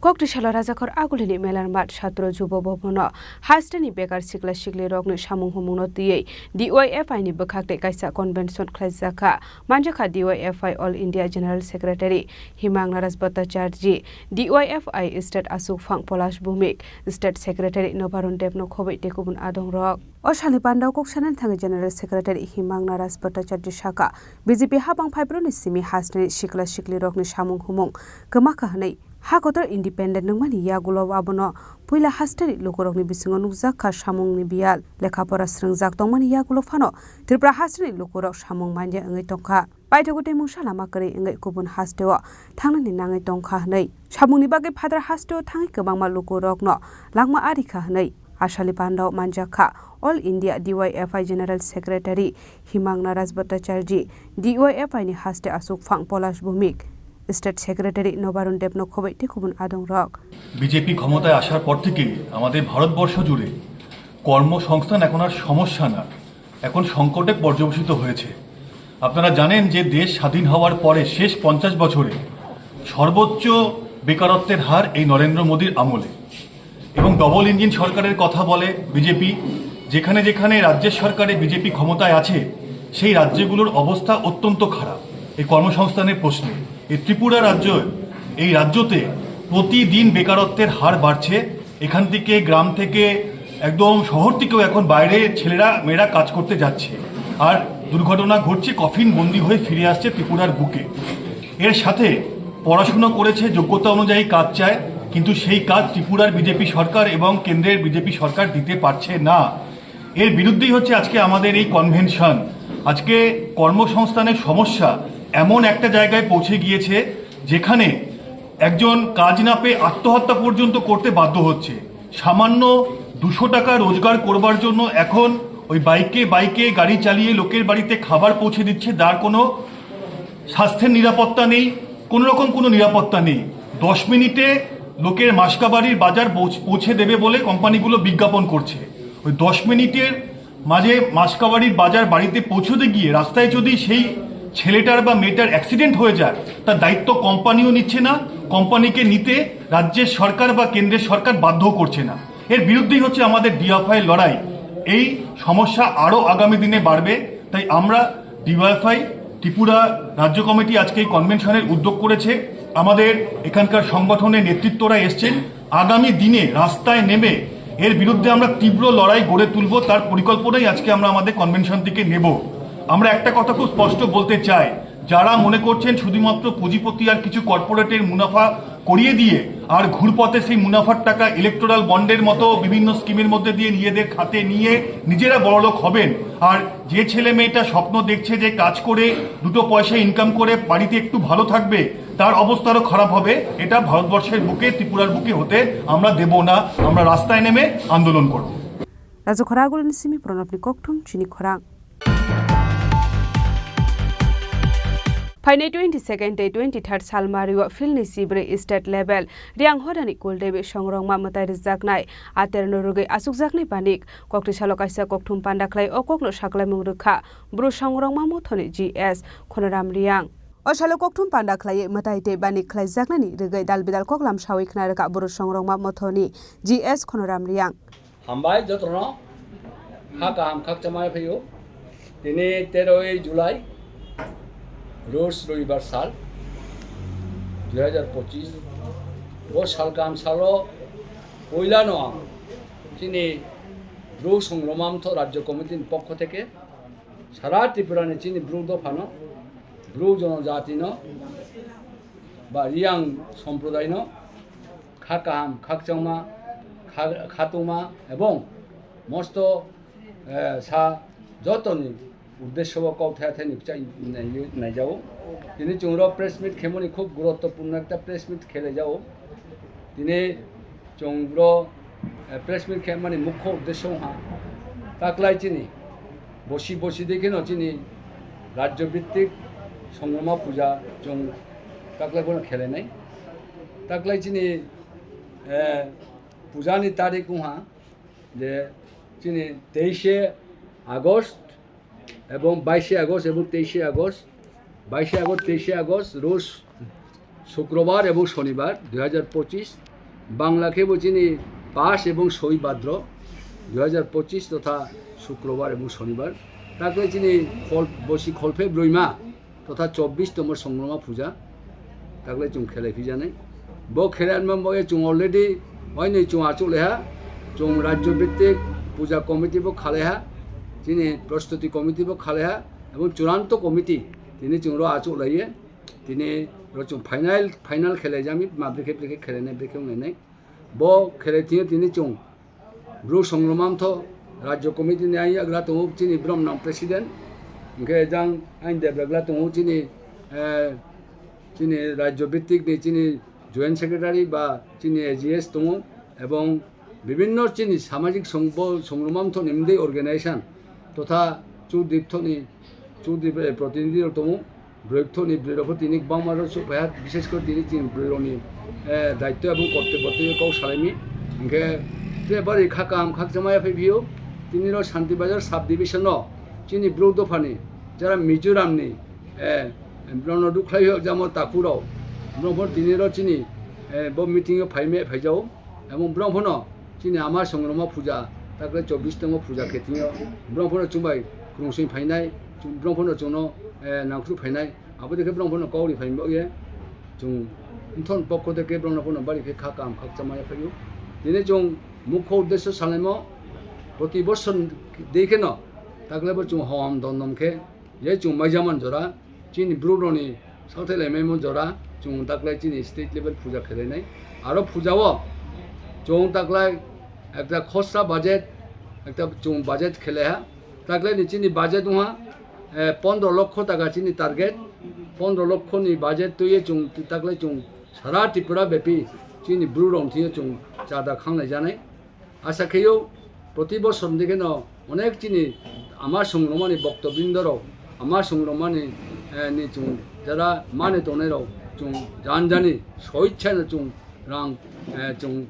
Koktisalo Rajakhor Agulini Melarmat Satro Jubo Bhobono hasteni bekar sikla sikli rokni samung humungno twiwi D Y F I ni bwkhak tei kaisa convention khlaijakha. Manjakha D Y F I All India General Secretary Himang Naraj Bhattacharjee, D Y F I State Achukphang Polash Bhumik, State Secretary Nobarun Debno khobwi tei kubun adongrok. O salni pandao kok sanani thangwi General Secretary Himang Naraj Bhattacharjee saka, B J P habang phaibroni simi hasteni sikla siklirokni samung humung kwmakha hwnwi Ha kotor independent wngmani yagulo abono puila hasteni lukurokni bisingo nukjak kha samungni biyal. Lekha pora srwngjak tongmani yagulo phano Tripura hasteni lukurok samung manya wngwi tongkha. Paithago tei mungsa lama kwrwi wngwi kubun hasteo thangnani nangwi tongkha hwnwi. Samungni bagwi phadar hasteo thangwi kwbangma lukurokno langma ari kha hwnwi Asali pandao manjak kha. All India D Y F I General Secretary Himangna Rajbhattacharjee, D Y F I ni haste aswk phang Polash Bhumik, State Secretary Nobarun Debno khoboi tei kubun adongrok. BJP ক্ষমতায় আসার পর থেকেই আমাদের ভারতবর্ষ জুড়ে কর্মসংস্থান এখন আর সমস্যা না, এখন সংকটে পর্যবসিত হয়েছে। আপনারা জানেন যে দেশ স্বাধীন হওয়ার পরে শেষ পঞ্চাশ বছরে সর্বোচ্চ বেকারত্বের হার এই নরেন্দ্র মোদীর আমলে। এবং ডাবল ইঞ্জিন সরকারের কথা বলে বিজেপি। যেখানে যেখানে রাজ্যের সরকারে বিজেপি ক্ষমতায় আছে, সেই রাজ্যগুলোর অবস্থা অত্যন্ত খারাপ এই কর্মসংস্থানের প্রশ্নে। এই ত্রিপুরা রাজ্য, এই রাজ্যতে প্রতিদিন বেকারত্বের হার বাড়ছে। এখান থেকে, গ্রাম থেকে, একদম শহর থেকেও এখন বাইরে ছেলেরা মেয়েরা কাজ করতে যাচ্ছে। আর দুর্ঘটনা ঘটছে, কফিন বন্দি হয়ে ফিরে আসছে ত্রিপুরার বুকে। এর সাথে পড়াশোনা করেছে, যোগ্যতা অনুযায়ী কাজ চায়, কিন্তু সেই কাজ ত্রিপুরার বিজেপি সরকার এবং কেন্দ্রের বিজেপি সরকার দিতে পারছে না। এর বিরুদ্ধেই হচ্ছে আজকে আমাদের এই কনভেনশন। আজকে কর্মসংস্থানের সমস্যা এমন একটা জায়গায় পৌঁছে গিয়েছে, যেখানে একজন কাজ না পেয়ে আত্মহত্যা পর্যন্ত করতে বাধ্য হচ্ছে। সামান্য দুশো টাকা রোজগার করবার জন্য এখন ওই বাইকে বাইকে গাড়ি চালিয়ে লোকের বাড়িতে খাবার পৌঁছে দিচ্ছে, যার কোনো স্বাস্থ্যের নিরাপত্তা নেই, কোনো রকম কোনো নিরাপত্তা নেই। দশ মিনিটে লোকের মাসকাবাড়ির বাজার পৌঁছ-, পৌঁছে দেবে বলে কোম্পানিগুলো বিজ্ঞাপন করছে। ওই দশ মিনিটের মাঝে মাসকাবাড়ির বাজার বাড়িতে পৌঁছতে গিয়ে রাস্তায় যদি সেই ছেলেটার বা মেয়েটার অ্যাক্সিডেন্ট হয়ে যায়, তার দায়িত্ব কোম্পানিও নিচ্ছে না। কোম্পানিকে নিতে রাজ্যের সরকার বা কেন্দ্রের সরকার বাধ্য করছে না। এর বিরুদ্ধেই হচ্ছে আমাদের ডিএফআই লড়াই। এই সমস্যা আরও আগামী দিনে বাড়বে, তাই আমরা ডিওয়াইএফআই ত্রিপুরা রাজ্য কমিটি আজকে এই কনভেনশনের উদ্যোগ করেছে। আমাদের এখানকার সংগঠনের নেতৃত্বরা এসছেন। আগামী দিনে রাস্তায় নেমে এর বিরুদ্ধে আমরা তীব্র লড়াই গড়ে তুলব, তার পরিকল্পনাই আজকে আমরা আমাদের কনভেনশন থেকে নেব। আমরা একটা কথা খুব স্পষ্ট বলতে চাই, যারা মনে করছেন শুধুমাত্র পুঁজিপতি আর কিছু কর্পোরেটের মুনাফা করিয়ে দিয়ে আর ঘুরপথে সেই মুনাফার টাকা ইলেকটোরাল বন্ডের মতো বিভিন্ন স্কিমের মধ্যে দিয়ে নিজেদের খাতে নিয়ে নিজেরা বড়লোক হবেন, আর যে ছেলে মেয়েটা স্বপ্ন দেখছে যে কাজ করে দুটো পয়সা ইনকাম করে বাড়িতে একটু ভালো থাকবে, তার অবস্থা আরো খারাপ হবে। এটা ভারতবর্ষের বুকে, ত্রিপুরার বুকে হতে আমরা দেব না। আমরা রাস্তায় নেমে আন্দোলন করব। Raja Khoragulni simi Pranabni kokthum chini khorang. Phainai twenty second tei twenty third salmario philni sibrwi state level Riang Hodani Kuldevi songrokma mwtai rwjaknai aterno rwgwi achukjaknai banik. Kokti salo kaisa kokthum panda khlai o kokno saklaimung rwkha Bru songrokma mothoni G S Khonoram Riang. O salo kokthum panda khlaiwi mwtai tei banik khlaijaknani rwgwi dal bidal koklam sawi khna rwkha Bru songrokma mothoni G S Khonoram Riang. Hambai jotono, kha kaham khakchangma phaiyo. Tini teroi July, Rosh Robibar sal, dui hajar pochis. Bo sal kaham salo poilano ang chini Bru songrokma motho Rajyo Committee ni pokho theke sara Tripura ni chini Bru dophano, Bru jonojatino ba Riang somprodaino kha kaham, khakchangma, kha-, khatungma ebong mosto, eh, sa jotoni uddesho o kok thaya thani chai nai-, naijao. Tini chwngno press meet khemoni khub guruttopurno ekta press meet khelaijao. Tini chwngno, eh, press meet khemani mukho uddesho wngkha taklai chini bosi bosi dekheno chini rajyo bhittik songrokma puja chwng taklai bono khelenai. Taklai chini, eh, pujani tarik wngkha je chini teishe August ebong baishe August ebong teishe August, baishe August, teishe August, Rosh, Shukrobar ebong Shonibar dui hajar pochis, Bangla khe bo chini pash ebong soi Bhadro dui hajar pochis totha Shukrobar ebong Shonibar. Takle chini khol-, bosi kholphe broima totha chobbish tomo Songrokma puja, takle chwng khelai phijanai. Bo khelai anma bo chwng already oini chwng achuk leha, chwng rajyo bhittik puja committee bo khalaiha, chini prostuti committee bo khalaiha, ebong churanto committee tini chwng ro achuk laiye. Tini ro chwng final, final khelai jami, ma brekhe brekhe khelainai, brekhe wnglainai. Bo khelai thwngya tini chwng Bru Songroma Mtho Rajya Committee ni ayakgra tongo chini Brom nang President. Hwnkhe jang ain debra tongo chini, eh, chini Rajya Bhitik ni chini Joint Secretary ba chini A G S tongo, ebong bibinno chini samajik song-, bo Songroma Mtho ni mdei organization totha Chudip thoni, Chudip, eh, protinidhi rok tongo. Bwrwi thoni bwrwi rok tini kwbangma rok chuk phaiya, bishes kore tini chini bwrwi rokni, eh, daityo ebong kortobbo twi kok salaimi. Hwnkhe tre bari kha kaham khakchangma yaphai phio. Tini rok Shanti Bazar sub division no chini Bru dophani jara Mizoram ni, eh, borokno dukhlai jamo takhuk rok, borok phano tini rok chini, eh, bo meeting o phaimai phaijao. Ebong borok phano chini ama Songroma puja, takle chobbish tongmo puja khe thwngyo. Borok phano chwngbai kwrwngsoi phainai, chwng-, borok phano chwngno, eh, nangkru phainai. Abo dekhe borok phano kauri phai bagwi chwng mthon pokho dekhe borok phano bari khe kha kaham khakchangma yaphaiyo. Tini chwng mukho uddesyo salaimo, proti bosor dekhe no takle bo chwng hom dondom khe je chwng maijaman jora. Chini Bru rokni saothai lai maimo jora chwng taklai chini state level puja khelainai. Aro puja o chwng taklai ekta khosra budget, ekta chwng budget khelaiha. Taklai ni chini budget wngha, eh, pondro lokho taka chini target. Pondro lokho ni budget twiwi chwng taklai chwng sara Tripura bepi chini Bru rok thwiwi chwng chada khanglai janai. Asa kheyo, proti bosor ni kheno onek chini ama Songromani boktobrindo rok, ama Songromani, eh, ni chwng jara mani tongnai rok chwng jan jani soichano chwng rang, eh, chwng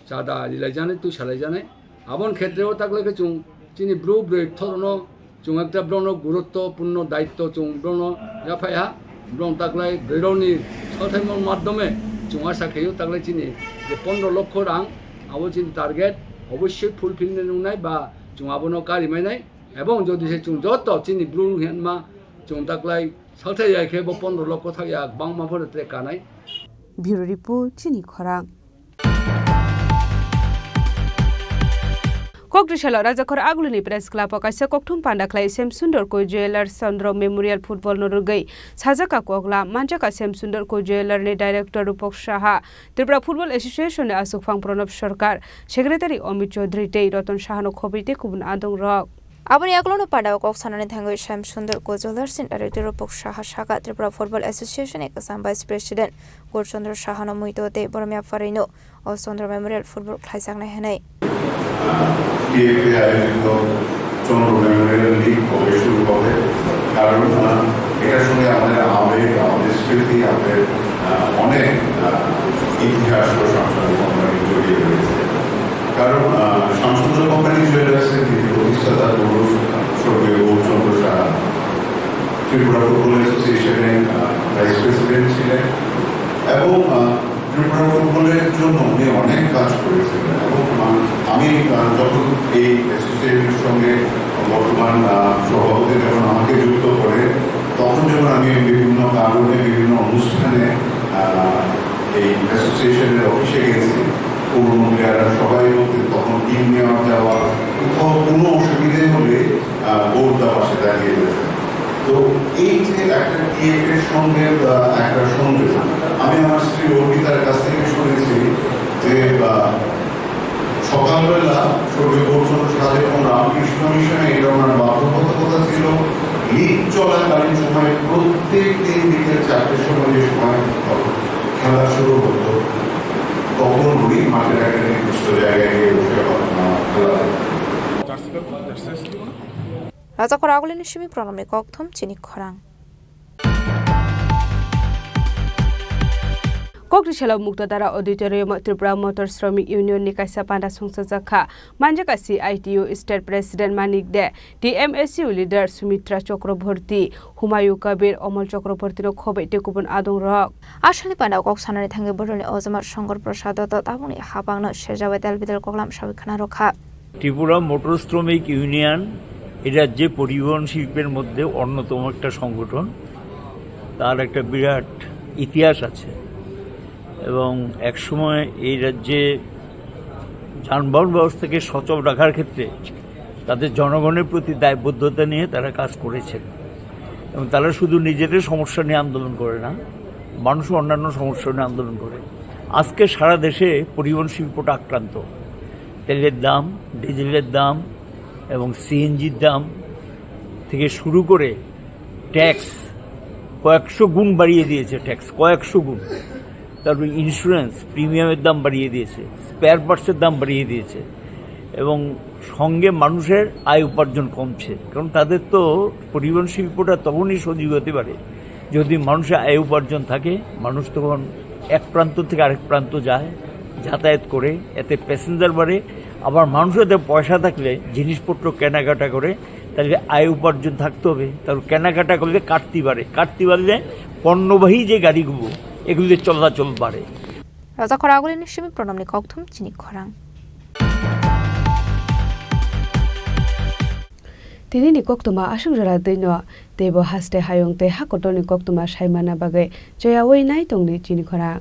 chada rilai jani, twi salai jani. Abon khetre o taklai khe chwng chini Bru bwrwi thorono chwng ekta borokno gurutto purno daitto chwng borokno yaphai ha, borok taklai bwrwirokni sothaimon madhyome chwng asa khaio taklai chini je pondro lokho rang abo chini target obossoi fulfill nai nungnai ba chwng abono kari mainai, ebong jodi se chwng joto chini Bru hinma chwng taklai salthai ya khe bo pondro lokho thak ya bangma phano tre kanai. Bureau Report, Chini Khorang. Kokri salo Rajakhor Agulini Press Club o kaisa kokthum panda khlai Shyam Sundar Koi Jewellers Chandra Memorial Football no rwgwi sajak ka koklam manjak ka Shyam Sundar Koi Jewellers ni Director Rupak Saha, Tripura Football Association ni aswk phang Pranab Sarkar, Secretary Amit Chaudhary tei Ratan Saha no khobwi tei kubun adong rok. Aboni yagulono pandao kok sanani thangwi Shyam Sundar Koi Jewellers ni Director Rupak Saha saka Tripura Football Association ni kwcham Vice President Gaur Chandra Saha no muito tei borom yapharwi no o Chandra Memorial Football khlaijaknai hwnwi. TFA আয়োজিত চন্দ্র Memorial league কবে শুরু হবে, কারণ, আহ, এটার সঙ্গে আমাদের আবেগ, আমাদের স্মৃতি, আমাদের, আহ, অনেক, আহ, ইতিহাস ও সাংস্কৃতিক কোম্পানি জড়িয়ে রয়েছে। কারণ, আহ, শ্যামসুন্দর কোম্পানি জুয়েলার্সের যিনি প্রতিষ্ঠাতা পুরুষ স্বর্গীয় গৌরচন্দ্র সাহা ত্রিপুরা ফুটবল অ্যাসোসিয়েশনের, আহ, ভাইস প্রেসিডেন্ট ছিলেন এবং, আহ, ত্রিপুরা ফুটবলের জন্য উনি অনেক কাজ করেছিলেন এবং, আহ, আমি, আহ, যখন এই অ্যাসোসিয়েশনের সঙ্গে বর্তমান, আহ, সভাপতি যখন আমাকে যুক্ত করে, তখন যখন আমি বিভিন্ন কারণে বিভিন্ন অনুষ্ঠানে, আহ, এই অ্যাসোসিয়েশনের অফিসে গেছি, পুরনো প্লেয়াররা সবাই বলতে তখন টিম নেওয়া যাওয়া, কোথাও কোনো অসুবিধে হলে, আহ, গৌরদা পাশে দাঁড়িয়ে রয়েছেন। তো এই যে একটা টিএফ এর সঙ্গে, আহ, একটা সংযোগ, আমি আমার স্ত্রী অর্পিতার কাছ থেকে শুনেছি যে, আহ, সকালবেলা স্বর্গীয় গৌরচন্দ্র সাহা এবং রামকৃষ্ণ মিশনে এটা ওনার বাধ্যবাধকতা ছিল। লিগ চলাকালীন সময়ে প্রত্যেক দিন বিকেল চারটের সময় যে সময় খেলা শুরু হতো, তখন উনি মাঠের একটা নির্দিষ্ট জায়গায় গিয়ে বসে, আহ, খেলা দেখতেন। Rajakhor Agulini simi Pranabni kokthum Chini Khorang. Kokri salo Muktadara Auditorium o Tripura Motor Shramik Union ni kaisa panda songchajak kha. Manjak ka C I T U State President Manik De, T M S U leader Sumitra Chakraborty, Humayun Kabir, Omol Chakraborty no khobwi tei kubun adong rok. Aswkni panda kok sanani thangwi bodolni ojama Shankar Prasad Datta tabukni habangno sejawi del bidel koklam sawi khna rwkha. Tripura motor শ্রমিক union এই রাজ্যে পরিবহন শিল্পের মধ্যে অন্যতম একটা সংগঠন। তার একটা বিরাট ইতিহাস আছে এবং একসময় এই রাজ্যে যানবাহন ব্যবস্থাকে সচল রাখার ক্ষেত্রে তাদের জনগণের প্রতি দায়বদ্ধতা নিয়ে তারা কাজ করেছেন এবং তারা শুধু নিজেদের সমস্যা নিয়ে আন্দোলন করে না, মানুষও অন্যান্য সমস্যা নিয়ে আন্দোলন করে। আজকে সারা দেশে পরিবহন শিল্পটা আক্রান্ত। তেলের দাম, ডিজেলের দাম এবং সিএনজির দাম থেকে শুরু করে ট্যাক্স কয়েকশো গুণ বাড়িয়ে দিয়েছে, ট্যাক্স কয়েকশো গুণ। তারপরে ইন্স্যুরেন্স প্রিমিয়ামের দাম বাড়িয়ে দিয়েছে, স্পেয়ার পার্টসের দাম বাড়িয়ে দিয়েছে এবং সঙ্গে মানুষের আয় উপার্জন কমছে, কারণ তাদের তো পরিবহন শিল্পটা তখনই সজীব হতে পারে যদি মানুষের আয় উপার্জন থাকে। মানুষ তখন এক প্রান্ত থেকে আরেক প্রান্ত যায়, যাতায়াত করে, এতে প্যাসেঞ্জার বাড়ে। আবার মানুষের হাতে পয়সা থাকলে জিনিসপত্র কেনাকাটা করে, তাহলে আয় উপার্জন থাকতে হবে। তারপর কেনাকাটা করলে কাটতি বাড়ে, কাটতি বাড়লে পণ্যবাহী যে গাড়িগুলো, এগুলিতে চলাচল বাড়ে। Raja Khoragulini simi pronomni kokthum chini khorang. Tinini koktwma aswk jora twino, teibo haste hayung tei ha kotorni koktwma saimana bagwi choyaui nai tongdi chini khorang.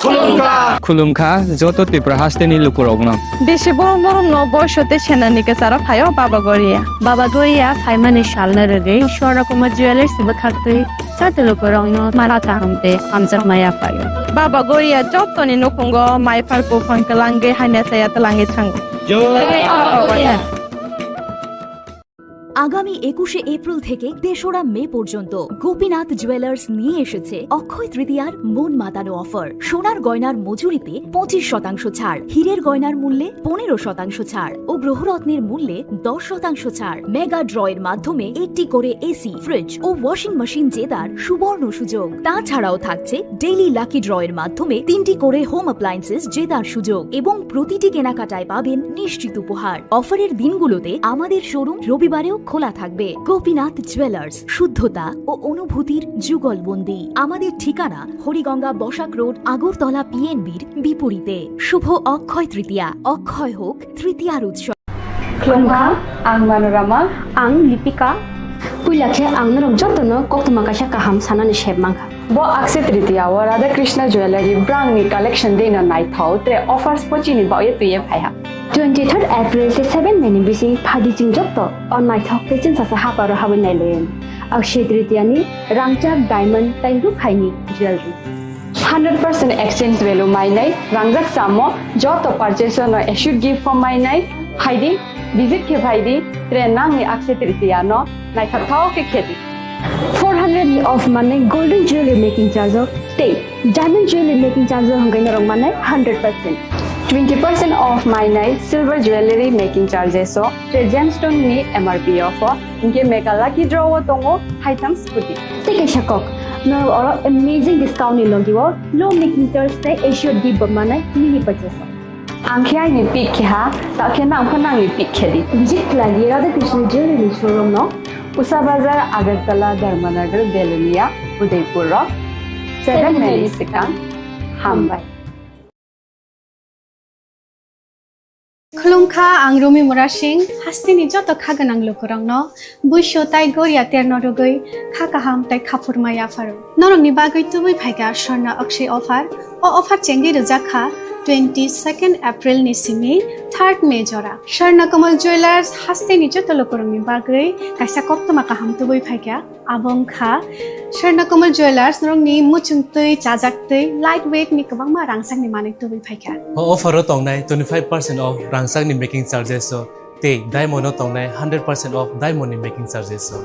Khulumkha. Khulumkha joto Tripura hasteni lukurokno. Bisi borom borom no boiso tei senani kwcharo phaio Baba Goria. Baba Goria phaimani salno rwgwi Swarna Kumar Jewellers bwkhaktwi joto lukurokno mara kaham tei hamjakma yaphaio. Baba Goria jotoni nukhungo maiphar buphang kwlangwi hamya chaya twlangwi thango. Jai Baba Goria. আগামী একুশে এপ্রিল থেকে তেসরা মে পর্যন্ত গোপীনাথ জুয়েলার্স নিয়ে এসেছে অক্ষয় তৃতীয়ার মন মাতানো অফার। সোনার গয়নার মজুরিতে পঁচিশ শতাংশ ছাড়, হীরের গয়নার মূল্যে পনেরো শতাংশ ছাড় ও গ্রহরত্নের মূল্যে দশ শতাংশ ছাড়। মেগা ড্রয়ের মাধ্যমে একটি করে এসি, ফ্রিজ ও ওয়াশিং মেশিন জেতার সুবর্ণ সুযোগ। তাছাড়াও থাকছে ডেইলি লাকি ড্রয়ের মাধ্যমে তিনটি করে হোম অ্যাপ্লায়েন্সেস জেতার সুযোগ এবং প্রতিটি কেনাকাটায় পাবেন নিশ্চিত উপহার। অফারের দিনগুলোতে আমাদের শোরুম রবিবারেও খোলা থাকবে। গোপীনাথ জুয়েলার্স, শুদ্ধতা ও অনুভূতির যুগলবন্দি। আমাদের ঠিকানা হরিগঙ্গা বসাক রোড, আগরতলা পিএনবির বিপরীতে। শুভ অক্ষয় তৃতীয়া, অক্ষয় হোক তৃতীয়ার উৎসব। Khulumkha, ang Manorama. Ang Lipika. Puila khe ang norok jotono koktwma kaisa kaham sanani sep mankha. Bo Akshaya Tritiya o Radha Krishna Jewellery brangni collection dino naithok tre offers pochini baoye twiye phaiha. Twenty third April tei seven May ni bising phaidi chwng joto o naithok tei chwngsasa haparo habwi nailaiwi. Akshaya Tritiya ni rangchak diamond tei rukhaini jewellery. Hundred percent exchange value mainai, rangjak samo joto purchase no assured gift form mainai, phaidi, visit khe phaidi, tre nangni Akshaya Tritiya no naithok thao khe khedi. Four hundred ni off manai golden jewelry making charge o tei diamond jewelry making charge o hwnkhe norok manai hundred percent. Twenty percent off mainai silver jewelry making charges o tre gemstone ni M R P o pho. Hinkhe mega lucky draw o tongo haitham scooty. Tei kaisa kok, norok oro amazing discount ni logi o low making charge tei assured gift bo manai mini purchase o. Ang khe aini pick khe ha, ta khe nang pho nangni pick khe di. Visit khlai di Radha Krishna Jewelry ni showroom no. Usa Bazar, Agartala, Dharmanagar, Belonia, Udaipur o. Seven May ni swkang. Hambai. Khulumkha, ang Rumi Murasing, hasteni joto kha gwnang lukurokno buisu tai goria terno rwgwi kha kaham tai khaphurma yapharo. Norokni bagwi tubui phaikha Swarna Akshay offer. O offer chengwi rwjak kha twenty second April ni simi third May jora. Swarna Kamal Jewellers hasteni joto lukurokni bagwi kaisa koktwma kaham tubui phaikha. Abo wngkha Swarna Kamal Jewellers, norokni muchung twi, chajak twi, light weight ni kwbangma rangchakni manwi tubui phaikha. O offer o tongnai twenty five percent off rangchakni making charges o tei diamond o tongnai hundred percent off diamond ni making charges o.